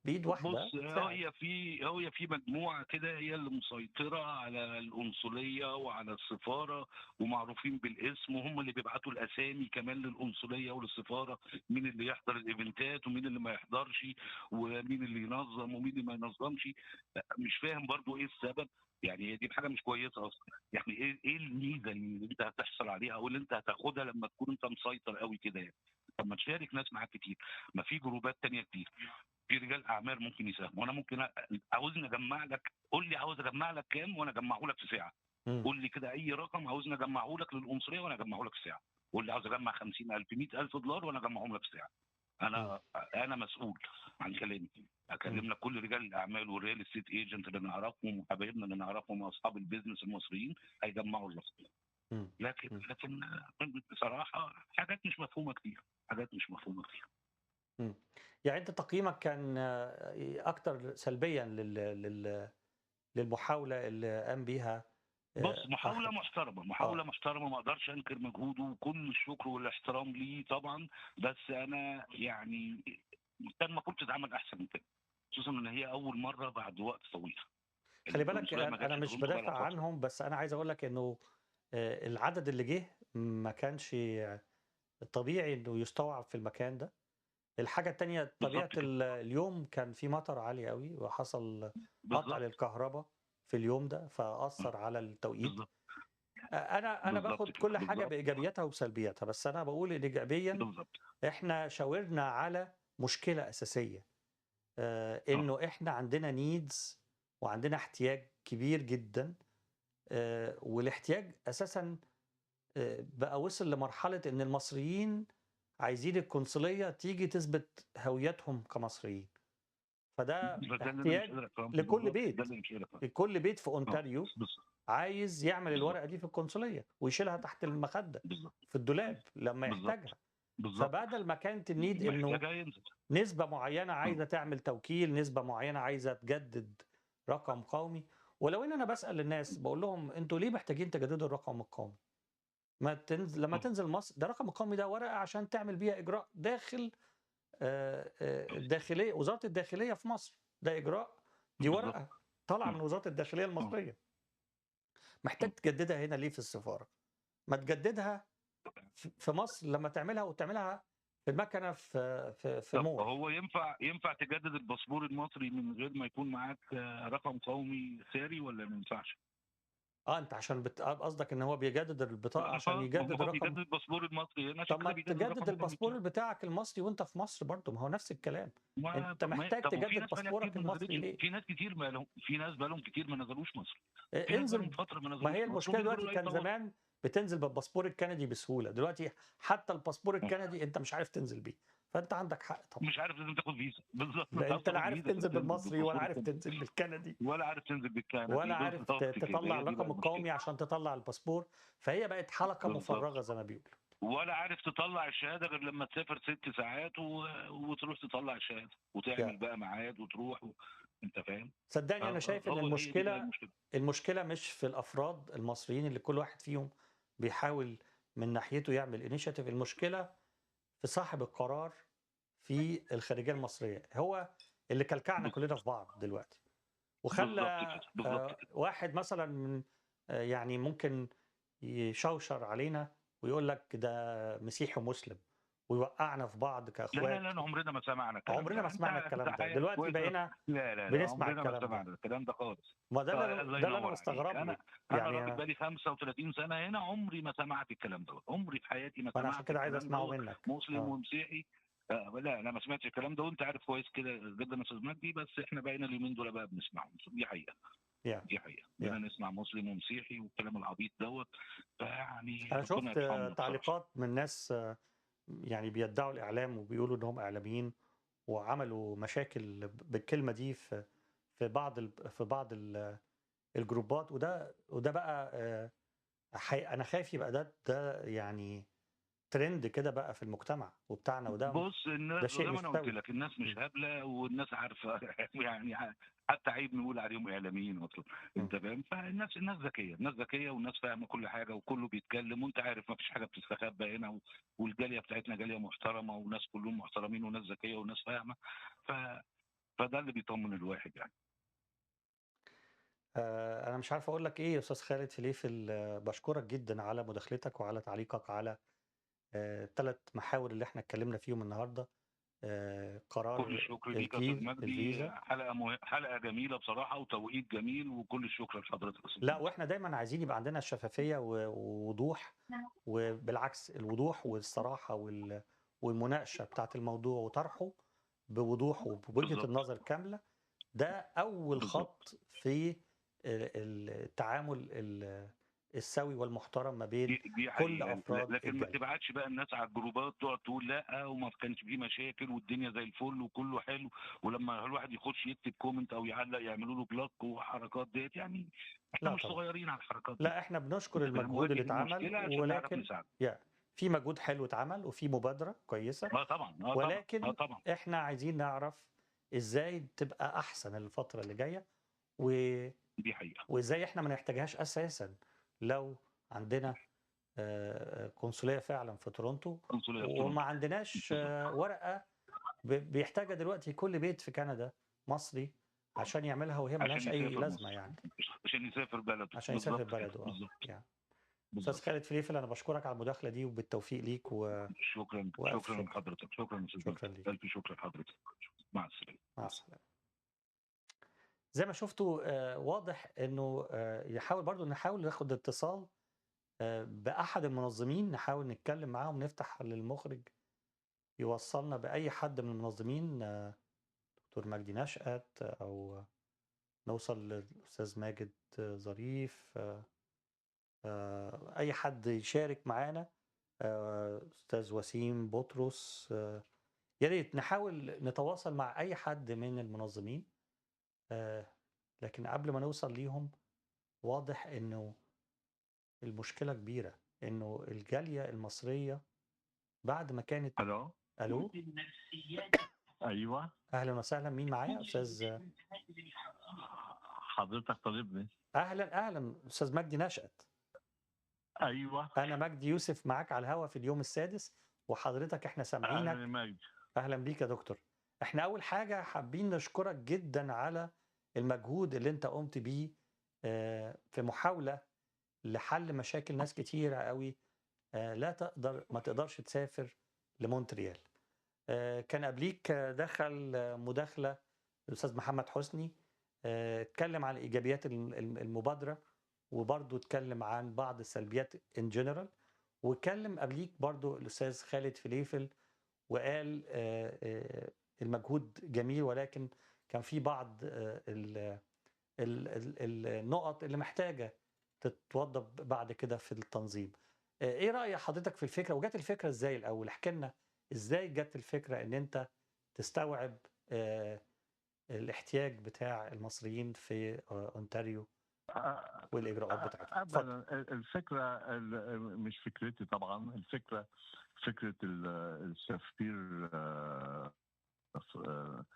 بايد واحدة. بص، تساعد. هي في مجموعة كده هي اللي مسيطرة على القنصليه وعلى السفاره، ومعروفين بالاسم، وهم اللي بيبعتوا الاسامي كمان للقنصليه وللسفاره، مين اللي يحضر ال event ات ومين اللي ما يحضرش، ومين اللي ينظم ومين اللي ما ينظمش. مش فاهم برضو ايه السبب، يعني هي دي حاجة مش كويسة اصلا. يعني ايه الميزة اللي انت هتحصل عليها او اللي انت هتاخدها لما تكون انت مسيطر قوي كده؟ يعني طب ما تشارك ناس معاك كتير، ما في group ات تانية كتير، في رجال اعمال ممكن يساهموا. وانا ممكن عاوزني اجمع لك، قول لي عاوز اجمع لك كام وانا اجمعه لك في ساعه. قول لي كده اي رقم عاوزني اجمعه لك للقنصليه وانا اجمعه لك في ساعه. قول لي عاوز اجمع 50000، 100000 دولار وانا اجمعهم لك في ساعه. انا مسؤول عن كلامي. اكلم لك كل رجال الاعمال وال real estate agent اللي نعرفهم وحبايبنا اللي نعرفهم واصحاب ال business المصريين هيجمعوا الرقم. لكن لكن بصراحة حاجات مش مفهومه كتير، حاجات مش مفهومه كتير. يعني انت تقييمك كان اكتر سلبيا للمحاوله اللي قام بيها بص، محاولة أحمد. محترمة، محاولة محترمة، ما اقدرش انكر مجهوده، وكل الشكر والاحترام ليه طبعا، بس انا يعني كان المفروض تتعمل احسن من كده، خصوصا ان هي اول مرة بعد وقت طويل. خلي بالك، القنصلية ما انا جاتش مش تورونتو بقالها بدافع فترة. عنهم، بس انا عايز اقول لك انه العدد اللي جه ما كانش طبيعي انه يستوعب في المكان ده. الحاجة التانية، طبيعة بالظبط كده. اليوم كان في مطر عالي قوي وحصل قطع للكهرباء في اليوم ده، فاثر على التوقيت. انا باخد كل حاجة بايجابياتها وبسلبياتها، بس انا بقول ان ايجابيا احنا شاورنا على مشكلة اساسيه، انه احنا عندنا needs وعندنا احتياج كبير جدا، والاحتياج اساسا بقى وصل لمرحلة ان المصريين عايزين القنصليه تيجي تثبت هويتهم كمصريين، فده ده اللي انا مش احتياج قادر افهمه. لكل بالظبط، بيت. ده اللي مش قادر افهمه. لكل بيت في اونتاريو عايز يعمل الورقة دي في القنصليه ويشيلها تحت المخدة في الدولاب لما يحتاجها. فبدل ما كانت ال need انه محتاجها ينزل. نسبة معينة عايزة تعمل توكيل، نسبة معينة عايزة تجدد رقم قومي. ولو ان انا بسأل الناس بقول لهم انتوا ليه محتاجين تجددوا الرقم القومي؟ ما تنزل لما تنزل مصر، ده الرقم القومي ده ورقة عشان تعمل بيها اجراء داخل الداخلية، وزارة الداخلية في مصر، ده اجراء، دي ورقة طالعة من وزارة الداخلية المصرية. محتاج تجددها هنا ليه في السفارة؟ ما تجددها في مصر لما تعملها، وتعملها في المكنة في طب مول. هو ينفع تجدد الباسبور المصري من غير ما يكون معاك رقم قومي ساري ولا ما ينفعش؟ اه، انت عشان قصدك ان هو بيجدد البطاقة عشان ما يجدد هو الرقم. بيجدد الباسبور المصري هنا، عشان طب ما كده بيجدد تجدد الرقم القومي الباسبور بتاعه. بتاعك المصري وانت في مصر برضه، ما هو نفس الكلام. ما انت طب ما محتاج طب وفي تجدد ناس بقالها باسبورك كتير ما المصري نزلتش. ليه؟ في ناس كتير ما لهم، في ناس بقالهم كتير ما نزلوش مصر، في ناس انزل. بقالهم فترة ما ما نزلوش هي مصر المشكلة وبينزلوا دلوقتي، لاي كان تواصل. زمان بتنزل بالباسبور الكندي بسهولة، دلوقتي حتى الباسبور الكندي انت مش عارف تنزل بيه، فانت عندك حق طبعا. مش عارف، لازم تاخد فيزا، بالظبط. لا انت عاوز انت لا تاخد عارف فيزا عشان تنزل تنزل بالمصري ولا بالباسبور عارف الكندي تنزل بالكندي ولا عارف تنزل بالكندي. ولا عارف بالظبط كده، تطلع هي دي بقى الرقم المشكلة. القومي عشان تطلع الباسبور، فهي بقت حلقة مفرغة زي ما بيقولوا. ولا عارف تطلع الشهادة غير لما تسافر 6 ساعات وتروح تطلع الشهادة وتعمل بقى ميعاد وتروح انت فاهم؟ صدقني انا شايف ان هو هي دي بقى المشكلة المشكلة. المشكلة مش في الافراد المصريين اللي كل واحد فيهم بيحاول من ناحيته يعمل initiative، المشكلة في صاحب القرار في الخارجية المصريه، هو اللي كلكعنا كلنا في بعض دلوقتي وخلى بالظبط كده، بالظبط كده. واحد مثلا من يعني ممكن يشوشر علينا ويقول لك ده مسيحي ومسلم ويوقعنا في بعض لا لا كاخوات. لا لا، عمرنا ما سمعنا الكلام عمرنا ده. ما سمعنا انت الكلام انت ده، حياتك دلوقتي كويسة. بقينا لا لا لا، بنسمع عمرنا ما الكلام ده. سمعنا الكلام ده خالص. ما ده اللي الله ده اللي انا ينور عليك. مستغرب انا له. انا يعني راجل انا بقالي 35 سنة هنا، عمري ما سمعت الكلام ده، عمري في حياتي ما ما انا عشان سمعت كده عايز الكلام اسمعه دوت. منك. مسلم ومسيحي، لا انا ما سمعتش الكلام ده، وانت عارف كويس كده جدا يا استاذ مجدي، بس احنا بقينا اليومين دول بقى بنسمعهم، دي حقيقه. دي حقيقه، بقينا نسمع مسلم ومسيحي والكلام العبيط دوت، فيعني انا ربنا شفت يرحمنا بصراحه. تعليقات من ناس يعني بيدعوا الاعلام وبيقولوا انهم اعلاميين وعملوا مشاكل بالكلمة دي في بعض ال group ات، وده بقى انا خايف يبقى ده يعني ترند كده بقى في المجتمع وبتاعنا، وده بص ده الناس شيء زي ما مش انا قلت سوي. لك، الناس مش هبلة والناس عارفه يعني حتى عيب نقول عليهم اعلاميين اصلا، انت فاهم؟ فالناس الناس ذكية، الناس ذكية والناس فاهمه كل حاجة وكله بيتكلم، وانت عارف ما فيش حاجة بتستخبى هنا، والجاليه بتاعتنا جالية محترمه وناس كلهم محترمين وناس ذكية وناس فاهمه، فده اللي بيطمن الواحد يعني. انا مش عارف اقول لك ايه يا استاذ خالد فليفل، بشكرك جدا على مداخلتك وعلى تعليقك على 3 محاور اللي احنا اتكلمنا فيهم النهارده. قرار كل الشكر ليك يا استاذ مجدي، الفيزا. حلقة جميلة بصراحة وتوقيت جميل، وكل الشكر لحضرتك. لا، واحنا دايما عايزين يبقى عندنا شفافية ووضوح، وبالعكس الوضوح والصراحة والمناقشه بتاعت الموضوع وطرحه بوضوح وبوجهه النظر كاملة، ده اول خط في التعامل السوي والمحترم ما بين دي كل حقيقة. افراد لكن ما الجالية. تبعتش بقى الناس على الجروبات تقعد تقول لا وما كانش فيه مشاكل والدنيا زي الفل وكله حلو، ولما الواحد يخش يكتب comment او يعلق يعملوا له block وحركات ديت، يعني احنا لا مش طبعا. صغيرين على الحركات دي. لا احنا بنشكر المجهود اللي اتعمل، المشكلة عشان نعرف ولكن نساعد. يا في مجهود حلو اتعمل وفي مبادرة كويسة، طبعا ولكن طبعا احنا عايزين نعرف ازاي تبقى احسن الفترة اللي جاية، دي حقيقة، وازاي احنا ما نحتاجهاش اساسا لو عندنا قنصليه فعلا في تورونتو، وما عندناش ورقة بيحتاجها دلوقتي كل بيت في كندا مصري عشان يعملها، وهي ملهاش اي لازمه يعني، عشان يسافر بلده، عشان يسافر بلده. يعني استاذ خالد فليفل، انا بشكرك على المداخلة دي وبالتوفيق ليك. شكرا، شكرا لحضرتك، شكرا شكرا ليك، الف شكر لحضرتك، مع السلامة. مع السلامة. زي ما شفتوا واضح انه يحاول برضو نحاول ناخد اتصال باحد المنظمين، نحاول نتكلم معاهم، نفتح للمخرج يوصلنا باي حد من المنظمين، دكتور مجدي نشأت، او نوصل للاستاذ ماجد ظريف، اي حد يشارك معانا، استاذ وسيم بطرس، يا ريت نحاول نتواصل مع اي حد من المنظمين. لكن قبل ما نوصل ليهم، واضح انه المشكلة كبيرة، انه الجالية المصرية بعد ما كانت الو الو ايوه، اهلا وسهلا، مين معايا استاذ؟ حضرتك طالبني. اهلا اهلا استاذ مجدي نشأت. ايوه، انا مجدي يوسف معاك على الهوا في اليوم السادس، وحضرتك احنا سامعينك. اهلا مجدي، اهلا بيك يا دكتور. احنا اول حاجة حابين نشكرك جدا على المجهود اللي انت قمت بيه في محاولة لحل مشاكل ناس كتيرة قوي لا تقدر ما تقدرش تسافر لمونتريال. كان قبليك دخل مداخله الاستاذ محمد حسني، اتكلم عن ايجابيات المبادرة، وبرضه اتكلم عن بعض السلبيات in general، واتكلم قبليك برضه الاستاذ خالد فليفل وقال المجهود جميل، ولكن كان في بعض النقط اللي محتاجه تتوضب بعد كده في التنظيم. ايه رأي حضرتك في الفكرة؟ وجت الفكرة ازاي الاول؟ احكي لنا ازاي جت الفكرة ان انت تستوعب الاحتياج بتاع المصريين في اونتاريو والاجراءات بتاعتهم. ابدا الفكرة مش فكرتي طبعا، الفكرة فكرة السفير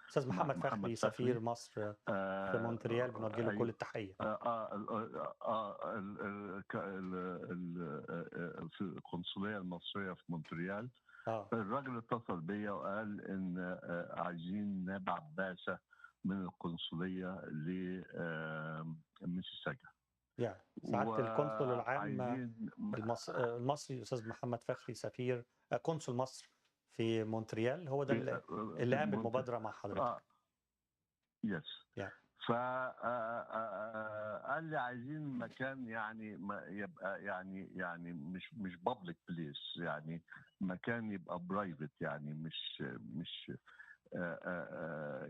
استاذ محمد فخري، سفير مصر في مونتريال، بنوجه له كل التحية. في القنصليه المصرية في مونتريال. الراجل اتصل بيا وقال ان عايزين نبعت بعثه من القنصليه لميسيساجا. يعني سعادة القنصل العام المصري الاستاذ محمد فخري، سفير قنصل مصر في مونتريال، هو ده اللي قام بالمبادرة مع حضرتك. yes. فقال لي عايزين مكان يعني ما يبقى يعني مش public place، يعني مكان يبقى private، يعني مش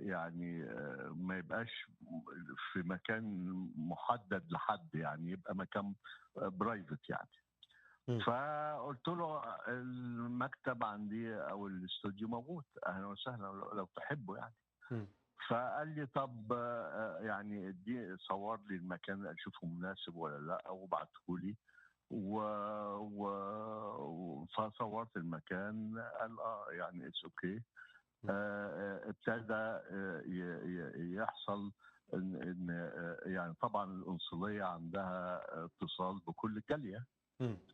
يعني ما يبقاش في مكان محدد لحد، يعني يبقى مكان private يعني. فقلت له المكتب عندي او الاستوديو موجود، اهلا وسهلا لو تحبه يعني. فقال لي طب يعني ادي صور لي المكان اشوفه مناسب ولا لا، وبعته لي، و... و... فصورت المكان، قال يعني it's okay. ابتدى يحصل ان يعني طبعا القنصليه عندها اتصال بكل الجالية،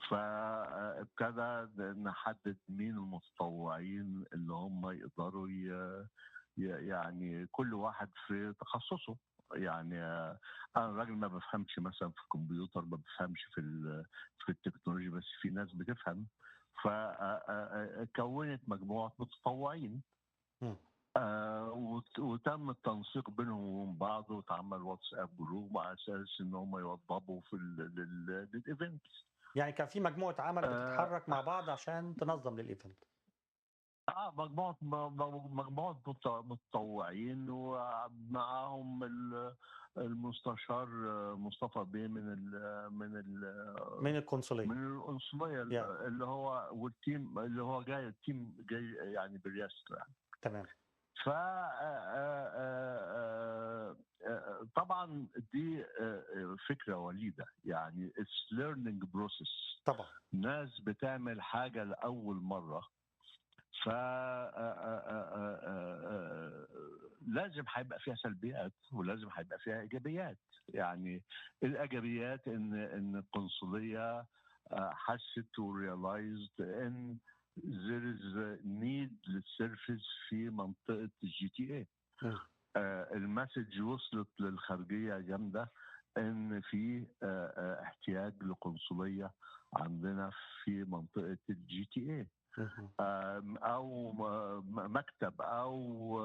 فابتدى نحدد مين المتطوعين اللي هم يقدروا يعني كل واحد في تخصصه. يعني انا راجل ما بفهمش مثلا في الكمبيوتر، ما بفهمش في التكنولوجيا، بس في ناس بتفهم. فكونت مجموعة متطوعين وتم التنسيق بينهم وبين بعض، واتعمل WhatsApp group على اساس ان هم يوضبوا في لل event. يعني كان في مجموعة عمل بتتحرك مع بعض عشان تنظم لل event. مجموعة متطوعين، ومعاهم المستشار مصطفى بيه من القنصليه، من القنصليه اللي هو وال team اللي هو جاي، ال team جاي يعني برئاسته يعني. تمام. ف طبعا دي فكرة وليده، يعني it's learning process. طبعا ناس بتعمل حاجة لاول مرة، ف لازم هيبقى فيها سلبيات ولازم هيبقى فيها ايجابيات. يعني الايجابيات ان القنصليه حست و realized ان there is a need لل service في منطقة ال GTA. ال message وصلت للخارجيه جامدة ان في احتياج لقنصليه عندنا في منطقة ال GTA، او مكتب او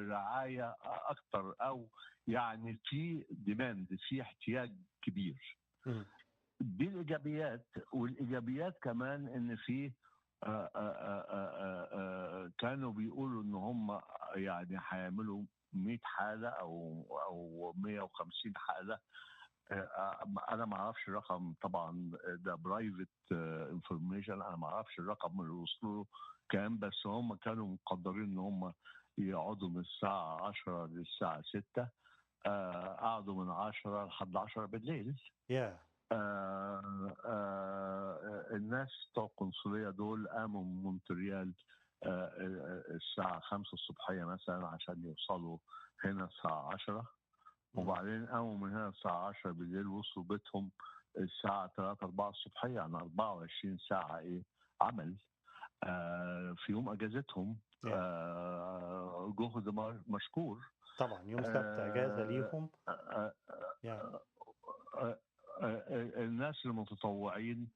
رعاية اكثر، او يعني في demand، في احتياج كبير. دي الايجابيات. والايجابيات كمان ان في كانوا بيقولوا ان هم يعني هيعملوا 100 حاله او 150 حاله. انا ما اعرفش الرقم طبعا، ده private information، انا ما اعرفش الرقم اللي وصلوا له كام، بس هم كانوا مقدرين ان هم يقعدوا من الساعة 10 للساعة 6، قعدوا من 10 لحد 10 بالليل. الناس بتوع القنصليه دول قاموا من مونتريال الساعة 5 الصبحية مثلا عشان يوصلوا هنا الساعة 10، وبعدين قاموا من هنا الساعة 10 بالليل، وصلوا بيتهم الساعة 3-4 الصبحية، يعني 24 ساعة عمل في يوم أجازتهم. جهد مشكور طبعا. يوم سبت أجازة ليهم. الناس المتطوعين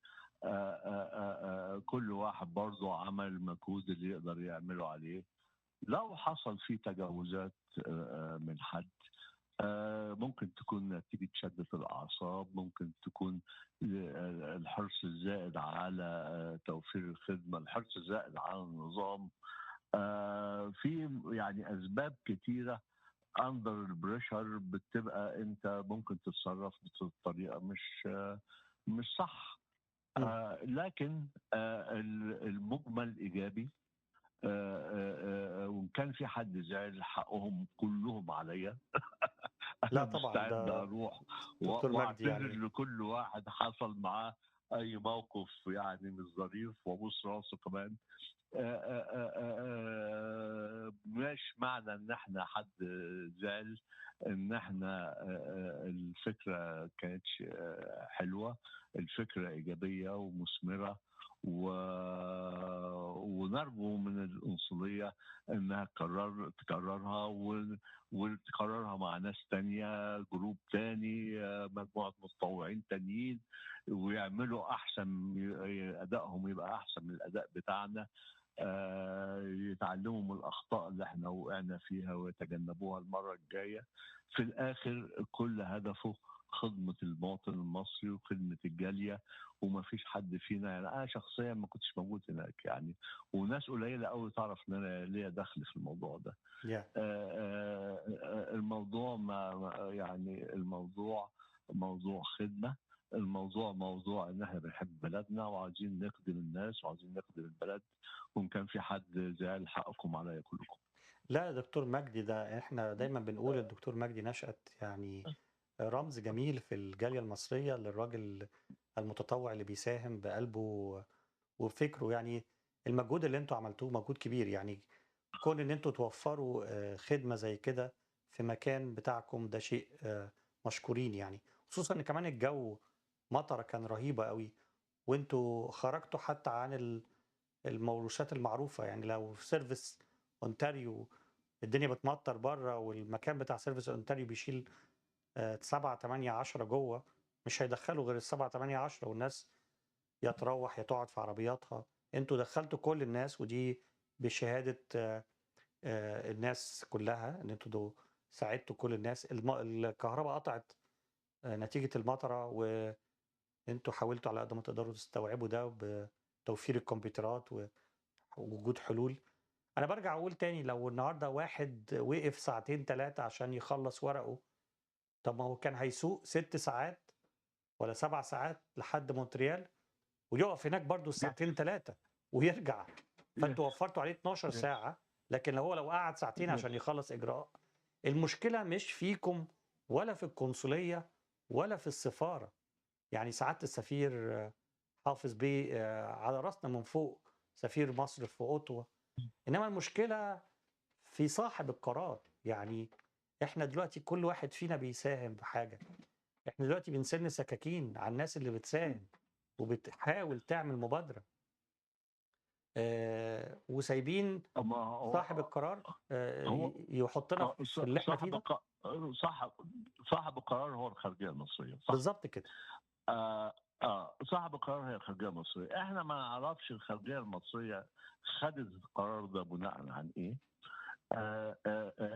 كل واحد برضه عمل المجهود اللي يقدر يعمله عليه. لو حصل فيه تجاوزات من حد، ممكن تكون نتيجة شدة الأعصاب، ممكن تكون الحرص الزائد على توفير الخدمة، الحرص الزائد على النظام، في يعني أسباب كتيرة under ال pressure بتبقى أنت ممكن تتصرف بطريقة مش صح. لكن المجمل إيجابي، وإن كان في حد زعل حقهم كلهم عليا. لا طبعا، مستعد اروح واعتذر يعني لكل واحد حصل معاه اي موقف يعني مش ظريف، وابوس راسه كمان. مش معنى ان احنا حد زعل ان احنا الفكرة كانتش حلوة، الفكرة ايجابية ومثمره، ونرجو من القنصلية انها تكررها وتكررها مع ناس تانية، group تاني، مجموعة متطوعين تانيين، ويعملوا احسن، ادائهم يبقى احسن من الاداء بتاعنا، يتعلموا من الاخطاء اللي احنا وقعنا فيها ويتجنبوها المرة الجاية. في الاخر كل هدفه خدمة المواطن المصري وخدمة الجالية، وما فيش حد فينا، يعني أنا شخصيا ما كنتش موجود هناك يعني، وناس قليلة قوي تعرف إن أنا ليا دخل في الموضوع ده. الموضوع ما يعني الموضوع موضوع خدمة، الموضوع موضوع إن إحنا بنحب بلدنا وعايزين نخدم الناس وعايزين نخدم البلد، وإن كان في حد زعل حقكم عليا كلكم. لا يا دكتور مجدي، ده إحنا دايما بنقول الدكتور مجدي نشأت يعني رمز جميل في الجالية المصرية، للراجل المتطوع اللي بيساهم بقلبه وبفكره. يعني المجهود اللي انتوا عملتوه مجهود كبير، يعني كون ان انتوا توفروا خدمة زي كده في مكان بتاعكم ده شيء مشكورين يعني، خصوصا ان كمان الجو مطره كان رهيبة قوي، وانتوا خرجتوا حتى عن الموروثات المعروفة. يعني لو في Service Ontario الدنيا بتمطر بره والمكان بتاع Service Ontario بيشيل 7 8 10 جوه، مش هيدخلوا غير 7 8 10، والناس يا تروح يا تقعد في عربياتها. انتوا دخلتوا كل الناس، ودي بشهادة الناس كلها ان انتوا ساعدتوا كل الناس. الكهرباء قطعت نتيجة المطره، وانتوا حاولتوا على قد ما تقدروا تستوعبوا ده بتوفير الكمبيوترات ووجود حلول. انا برجع اقول تاني، لو النهارده واحد وقف ساعتين 3 عشان يخلص ورقة، طب ما هو كان هيسوق 6 ساعات ولا 7 ساعات لحد مونتريال ويقف هناك برضو ساعتين 3 ويرجع، فانتوا وفرتوا عليه 12 ساعة. لكن لو قعد ساعتين عشان يخلص إجراء، المشكلة مش فيكم ولا في القنصلية ولا في السفارة. يعني سعادة السفير حافظ بيه على رأسنا من فوق، سفير مصر في أوتوا، إنما المشكلة في صاحب القرار. يعني إحنا دلوقتي كل واحد فينا بيساهم بحاجة، إحنا دلوقتي بنسن سكاكين على الناس اللي بتساهم وبتحاول تعمل مبادرة، وسايبين صاحب القرار يحطنا في اللي احنا فيه ده. صاحب القرار هو الخارجية المصرية، صح؟ بالظبط كده. صاحب القرار هي الخارجية المصرية. احنا ما نعرفش الخارجية المصرية خدت القرار ده بناء عن ايه،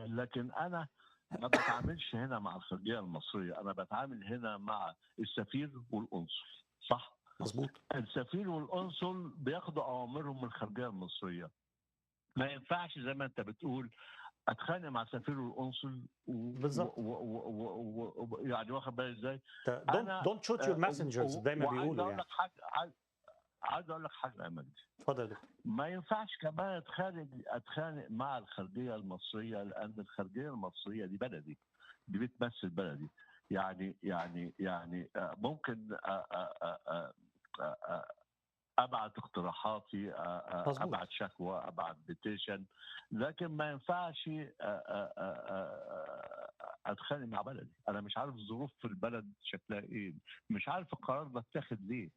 لكن انا ما بتعاملش هنا مع الخارجية المصرية، انا بتعامل هنا مع السفير والقنصل، صح؟ مظبوط. السفير والقنصل بياخدوا اوامرهم من الخارجية المصرية. ما ينفعش زي ما انت بتقول اتخانق مع السفير والقنصل بالظبط. يعني واخد بالك ازاي؟ Don't shoot your messengers دايما بيقولوا. يعني عايز اقول لك حاجة يا مجدي. اتفضل يا دكتور. ما ينفعش كمان اتخانق مع الخارجية المصرية، لان الخارجية المصرية دي بلدي، دي بتمثل بلدي. يعني يعني يعني ممكن ابعت اقتراحاتي، ابعت شكوى، ابعت petition، لكن ما ينفعش اتخانق مع بلدي. انا مش عارف الظروف في البلد شكلها ايه، مش عارف القرار ده اتاخد ليه.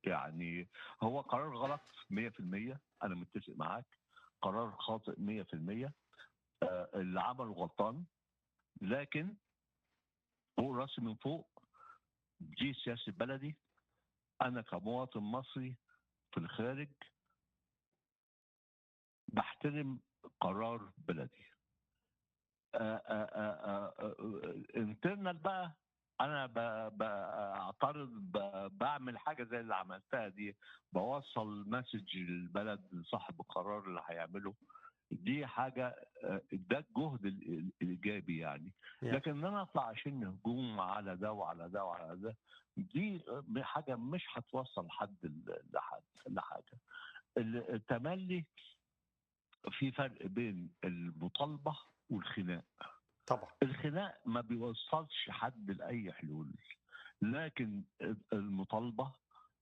يعني هو قرار غلط 100%، انا متفق معاك، قرار خاطئ 100%، اللي عمله غلطان، لكن فوق راسي من فوق، دي سياسة بلدي. أنا كمواطن مصري في الخارج بحترم قرار بلدي. انترنال بقى أنا بعترض، بعمل حاجة زي اللي عملتها دي، بوصل message للبلد لصاحب القرار اللي هيعمله. دي حاجة، ده الجهد الإيجابي يعني. لكن إن أنا أطلع عشان هجوم على ده وعلى ده وعلى ده، دي حاجة مش هتوصل حد لحاجة. التملي، في فرق بين المطالبة والخناق. طبعا الخناق ما بيوصلش حد لأي حلول، لكن المطالبة،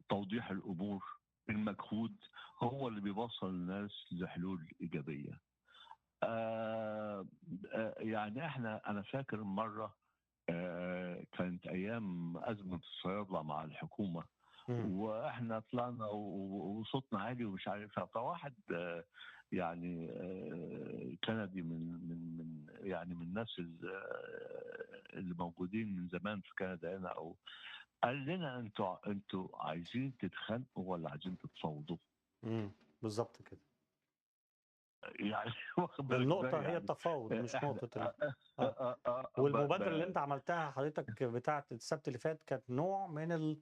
توضيح الأمور، المجهود هو اللي بيوصل الناس لحلول إيجابية. يعني أنا فاكر مرة كانت أيام أزمة الصيادلة مع الحكومة، وإحنا طلعنا وصوتنا عالي ومش عارف، فواحد يعني كندي من من من يعني من الناس اللي موجودين من زمان في كندا هنا، أو قال لنا انتوا عايزين تتخانقوا ولا عايزين تتفاوضوا؟ بالظبط كده. يعني النقطة هي التفاوض، مش نقطة والمبادرة اللي انت عملتها حضرتك بتاعة السبت اللي فات كانت نوع من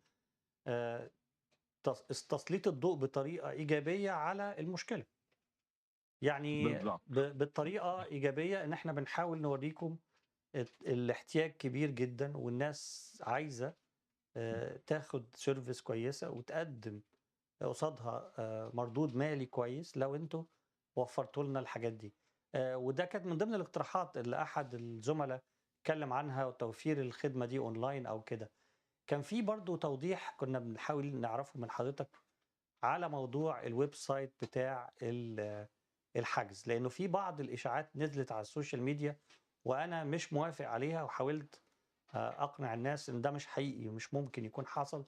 تسليط الضوء بطريقة إيجابية على المشكلة. يعني بالطريقة إيجابية إن احنا بنحاول نوريكم الاحتياج كبير جدا، والناس عايزة تاخد service كويسة وتقدم قصادها مردود مالي كويس لو انتوا وفرتوا لنا الحاجات دي. وده كانت من ضمن الاقتراحات اللي احد الزملاء اتكلم عنها، وتوفير الخدمة دي اونلاين او كده. كان في برضو توضيح كنا بنحاول نعرفه من حضرتك على موضوع ال website بتاع الحجز، لأنه في بعض الإشاعات نزلت على ال social media وأنا مش موافق عليها، وحاولت أقنع الناس إن ده مش حقيقي ومش ممكن يكون حصل،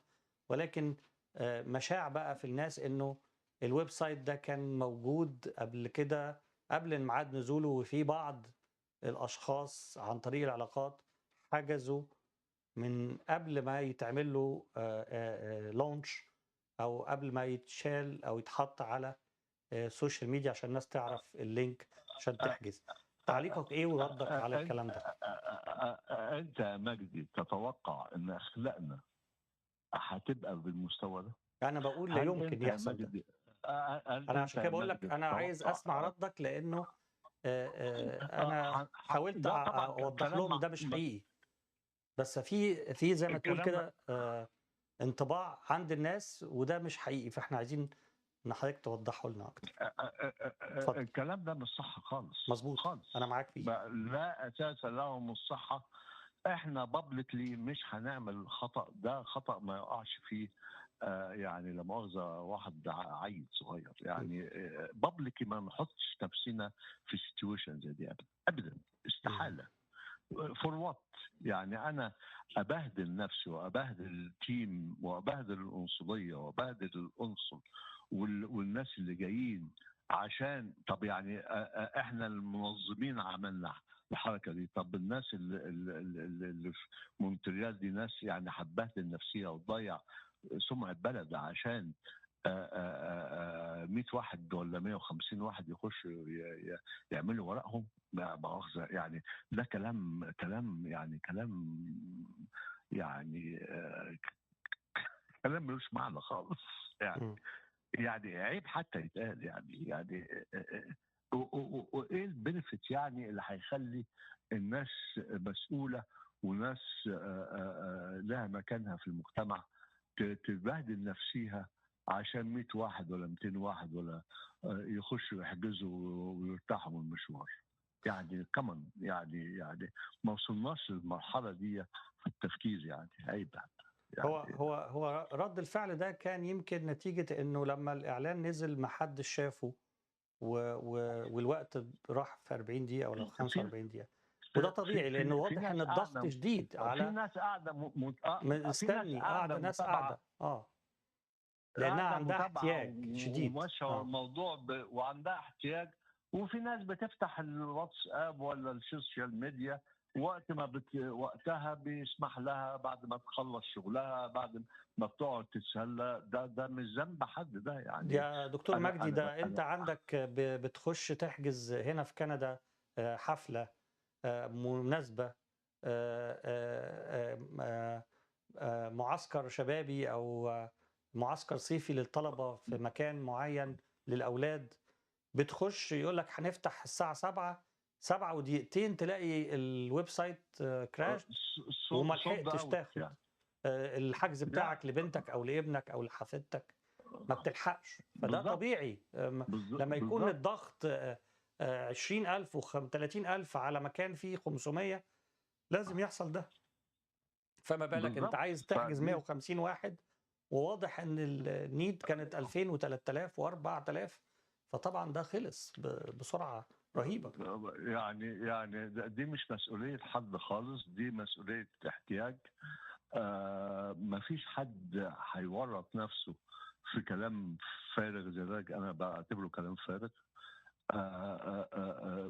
ولكن مشاع بقى في الناس إنه ال website ده كان موجود قبل كده، قبل ميعاد نزوله، وفي بعض الأشخاص عن طريق العلاقات حجزوا من قبل ما يتعمل له launch أو قبل ما يتشال أو يتحط على ال social media عشان الناس تعرف ال link عشان تحجز. تعليقك ايه وردك على الكلام ده؟ انت يا مجدي تتوقع ان اخلاقنا هتبقى بالمستوى ده؟ انا بقول لا يمكن يحصل ده. انا عشان كده بقول لك انا عايز اسمع ردك، لانه انا حاولت اوضح لهم ده مش حقيقي، بس في زي ما تقول كده انطباع عند الناس وده مش حقيقي، فاحنا عايزين ان حضرتك توضحه لنا اكتر. اتفضل. الكلام ده مش صح خالص. مظبوط خالص، انا معاك فيه. لا اساس له من الصحة. احنا publicly مش هنعمل خطا، ده خطا ما يقعش فيه يعني لا مؤاخذة واحد عيل صغير يعني. publicly ما نحطش نفسنا في situation زي دي ابدا ابدا، استحالة. for what يعني انا ابهدل نفسي وابهدل ال team وابهدل القنصليه وابهدل القنصل والناس اللي جايين عشان، طب يعني احنا المنظمين عملنا الحركة دي، طب الناس اللي في مونتريال دي ناس يعني هتبهدل نفسيها وتضيع سمعه بلد عشان 100 واحد ولا 150 واحد يخشوا يعملوا ورقهم؟ مؤاخذة يعني ده كلام يعني كلام يعني كلام ملوش معنى خالص يعني. يعني عيب حتى يتقال يعني وايه ال benefit يعني اللي هيخلي الناس مسؤولة وناس لها مكانها في المجتمع تبهدل نفسيها عشان 100 واحد ولا 200 واحد ولا يخشوا يحجزوا ويرتاحوا من المشوار؟ يعني كمان يعني ما وصلناش للمرحلة دي في التفكير يعني، عيب يعني. هو رد الفعل ده كان يمكن نتيجة انه لما الاعلان نزل ما حدش شافه والوقت راح في 40 دقيقة ولا 45 دقيقة، وده طبيعي لانه واضح ان الضغط شديد على في ناس قاعدة مستني، قاعدة ناس قاعدة لانها عندها احتياج شديد وماشية الموضوع وعندها احتياج، وفي ناس بتفتح الواتساب ولا ال social media وقت ما وقتها بيسمح لها، بعد ما تخلص شغلها، بعد ما بتقعد تتسلى. ده مش ذنب حد ده يعني. يا دكتور مجدي ده انت عندك بتخش تحجز هنا في كندا حفلة، مناسبة، معسكر شبابي او معسكر صيفي للطلبة في مكان معين للأولاد، بتخش يقول لك هنفتح الساعة 7:07 تلاقي ال website crash وما لحقتش تاخد يعني الحجز بتاعك لبنتك او لابنك او لحفيدتك، ما بتلحقش. فده طبيعي لما يكون الضغط 20,000 و30,000 على مكان فيه 500 لازم يحصل ده، فما بالك انت عايز تحجز 150 واحد، وواضح ان ال need كانت 2000 و3000 و4000، فطبعا ده خلص بسرعة رهيبة. يعني دي مش مسؤولية حد خالص، دي مسؤولية احتياج. ما فيش حد هيورط نفسه في كلام فارغ زي ده، انا بعتبره كلام فارغ.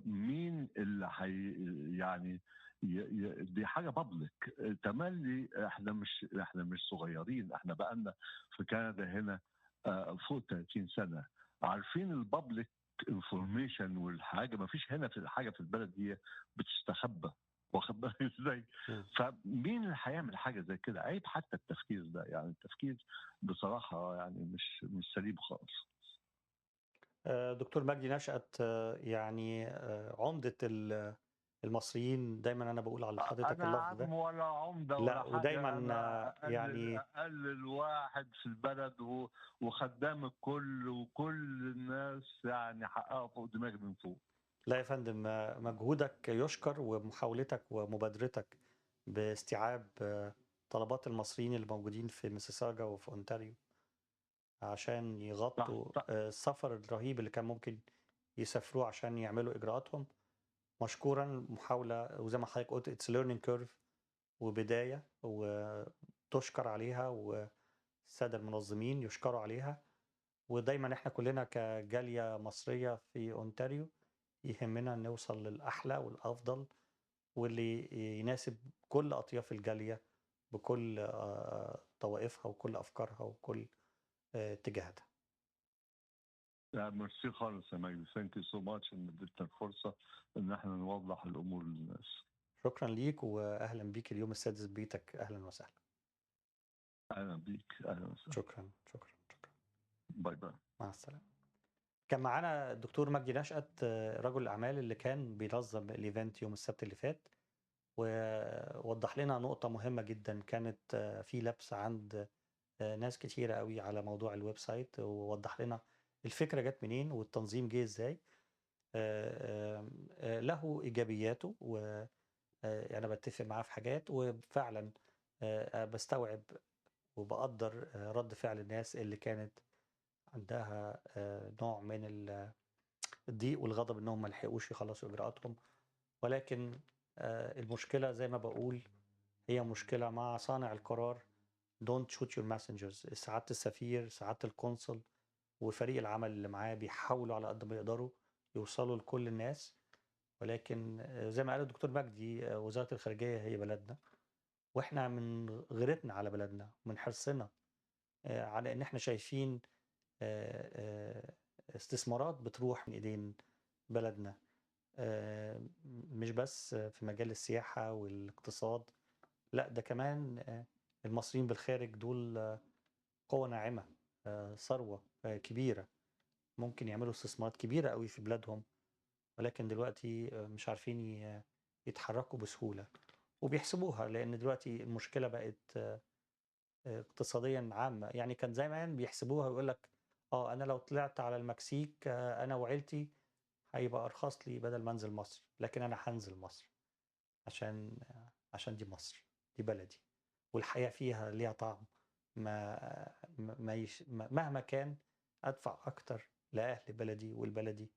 مين اللي حي يعني دي حاجة public تملي. احنا مش صغيرين، احنا بقالنا في كندا هنا فوق 30 سنة، عارفين ال public information والحاجة. ما فيش هنا في حاجة في البلد دي بتستخبى، واخد بالك ازاي؟ فمين اللي هيعمل حاجة زي كده؟ عيب حتى التفكير ده يعني، التفكير بصراحة يعني مش سليم خالص. دكتور مجدي نشأت يعني عمده المصريين، دايما انا بقول على حضرتك اللفظ ده، انا ولا عمده ولا لا، ودايما يعني اقل الواحد في البلد وخدام الكل وكل الناس يعني حقها فوق دماغي من فوق. لا يا فندم، مجهودك يشكر، ومحاولتك ومبادرتك باستيعاب طلبات المصريين اللي موجودين في ميسيساجا وفي أونتاريو عشان يغطوا السفر الرهيب اللي كان ممكن يسافروه عشان يعملوا إجراءاتهم. مشكورا محاولة، وزي ما حضرتك قلت it's learning curve وبداية وتشكر عليها، والسادة المنظمين يشكروا عليها. ودايما احنا كلنا كجالية مصرية في أونتاريو يهمنا نوصل للأحلى والأفضل واللي يناسب كل أطياف الجالية بكل طوائفها وكل أفكارها وكل اتجاهاتها. ميرسي خالص يا مجدي، thank you so much ان اديتنا الفرصة ان احنا نوضح الامور للناس. شكرا ليك واهلا بيك اليوم السادس بيتك، اهلا وسهلا. اهلا بيك، اهلا وسهلا. شكرا شكرا شكرا، bye bye، مع السلامة. كان معانا الدكتور مجدي نشأت، رجل الاعمال اللي كان بينظم ال event يوم السبت اللي فات، ووضح لنا نقطة مهمة جدا كانت في لبس عند ناس كتيرة قوي على موضوع ال website، ووضح لنا الفكرة جت منين والتنظيم جه ازاي. له ايجابياته، وانا بتفق معاه في حاجات، وفعلا بستوعب وبقدر رد فعل الناس اللي كانت عندها نوع من الضيق والغضب انهم ما لحقوش يخلصوا اجراءاتهم. ولكن المشكلة زي ما بقول هي مشكلة مع صانع القرار. Don't shoot your messengers. سعادة السفير، سعادة القنصل، وفريق العمل اللي معاه بيحاولوا على قد ما يقدروا يوصلوا لكل الناس، ولكن زي ما قال الدكتور مجدي، وزارة الخارجية هي بلدنا، واحنا من غيرتنا على بلدنا ومن حرصنا على ان احنا شايفين استثمارات بتروح من ايدين بلدنا، مش بس في مجال السياحة والاقتصاد، لا ده كمان المصريين بالخارج دول قوة ناعمة، ثروة كبيرة، ممكن يعملوا استثمارات كبيرة قوي في بلادهم، ولكن دلوقتي مش عارفين يتحركوا بسهولة وبيحسبوها، لأن دلوقتي المشكلة بقت اقتصاديا عامة. يعني كان زمان بيحسبوها ويقول لك أنا لو طلعت على المكسيك أنا وعيلتي هيبقى أرخص لي بدل ما أنزل مصر، لكن أنا هنزل مصر عشان دي مصر، دي بلدي، والحياة فيها ليها طعم، ما ما يش مهما كان أدفع أكتر لأهل بلدي والبلدي.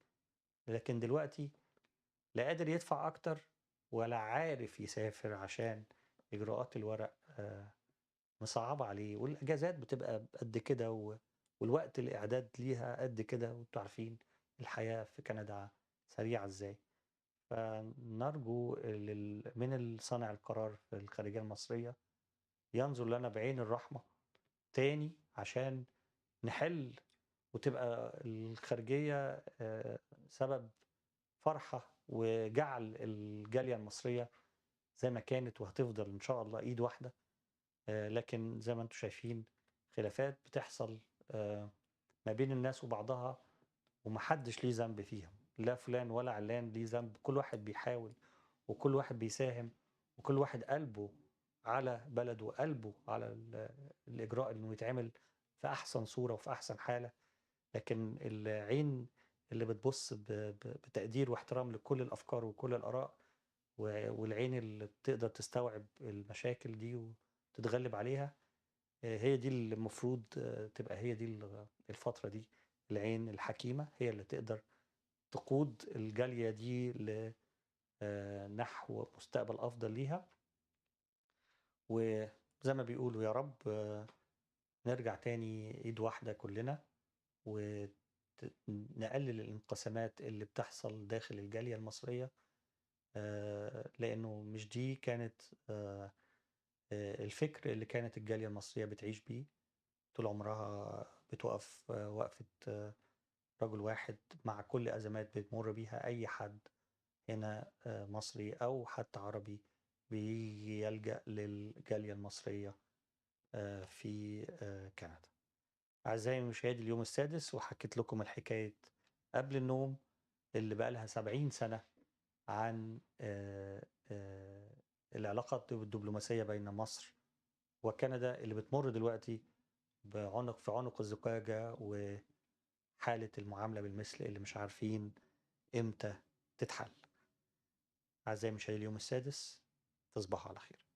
لكن دلوقتي لا قادر يدفع أكتر ولا عارف يسافر عشان إجراءات الورق مصعبة عليه، والأجازات بتبقى قد كده، والوقت الإعداد ليها قد كده، وانتوا عارفين الحياة في كندا سريعة إزاي. فنرجو من صانع القرار في الخارجية المصرية ينظر لنا بعين الرحمة تاني عشان نحل، وتبقى الخارجية سبب فرحة وجعل الجالية المصرية زي ما كانت وهتفضل إن شاء الله إيد واحدة. لكن زي ما انتم شايفين خلافات بتحصل ما بين الناس وبعضها، ومحدش ليه ذنب فيها، لا فلان ولا علان ليه ذنب، كل واحد بيحاول وكل واحد بيساهم وكل واحد قلبه على بلده وقلبه على الإجراء إنه يتعمل في أحسن صورة وفي أحسن حالة. لكن العين اللي بتبص بتقدير واحترام لكل الأفكار وكل الآراء، والعين اللي بتقدر تستوعب المشاكل دي وتتغلب عليها، هي دي اللي المفروض تبقى، هي دي الفترة دي العين الحكيمة هي اللي تقدر تقود الجالية دي لنحو مستقبل أفضل ليها. وزي ما بيقولوا يا رب نرجع تاني إيد واحدة كلنا، ونقلل الانقسامات اللي بتحصل داخل الجالية المصرية، لأنه مش دي كانت الفكر اللي كانت الجالية المصرية بتعيش بيه طول عمرها، بتوقف وقفة رجل واحد مع كل أزمات بتمر بيها أي حد هنا مصري أو حتى عربي بيجي يلجأ للجالية المصرية في كندا. أعزائي المشاهدين، اليوم السادس، وحكيت لكم الحكاية قبل النوم اللي بقالها 70 سنة عن العلاقة الدبلوماسية بين مصر وكندا اللي بتمر دلوقتي بعنق في عنق الزجاجة، وحالة المعاملة بالمثل اللي مش عارفين إمتى تتحل. أعزائي المشاهدين، اليوم السادس، تصبحوا على خير.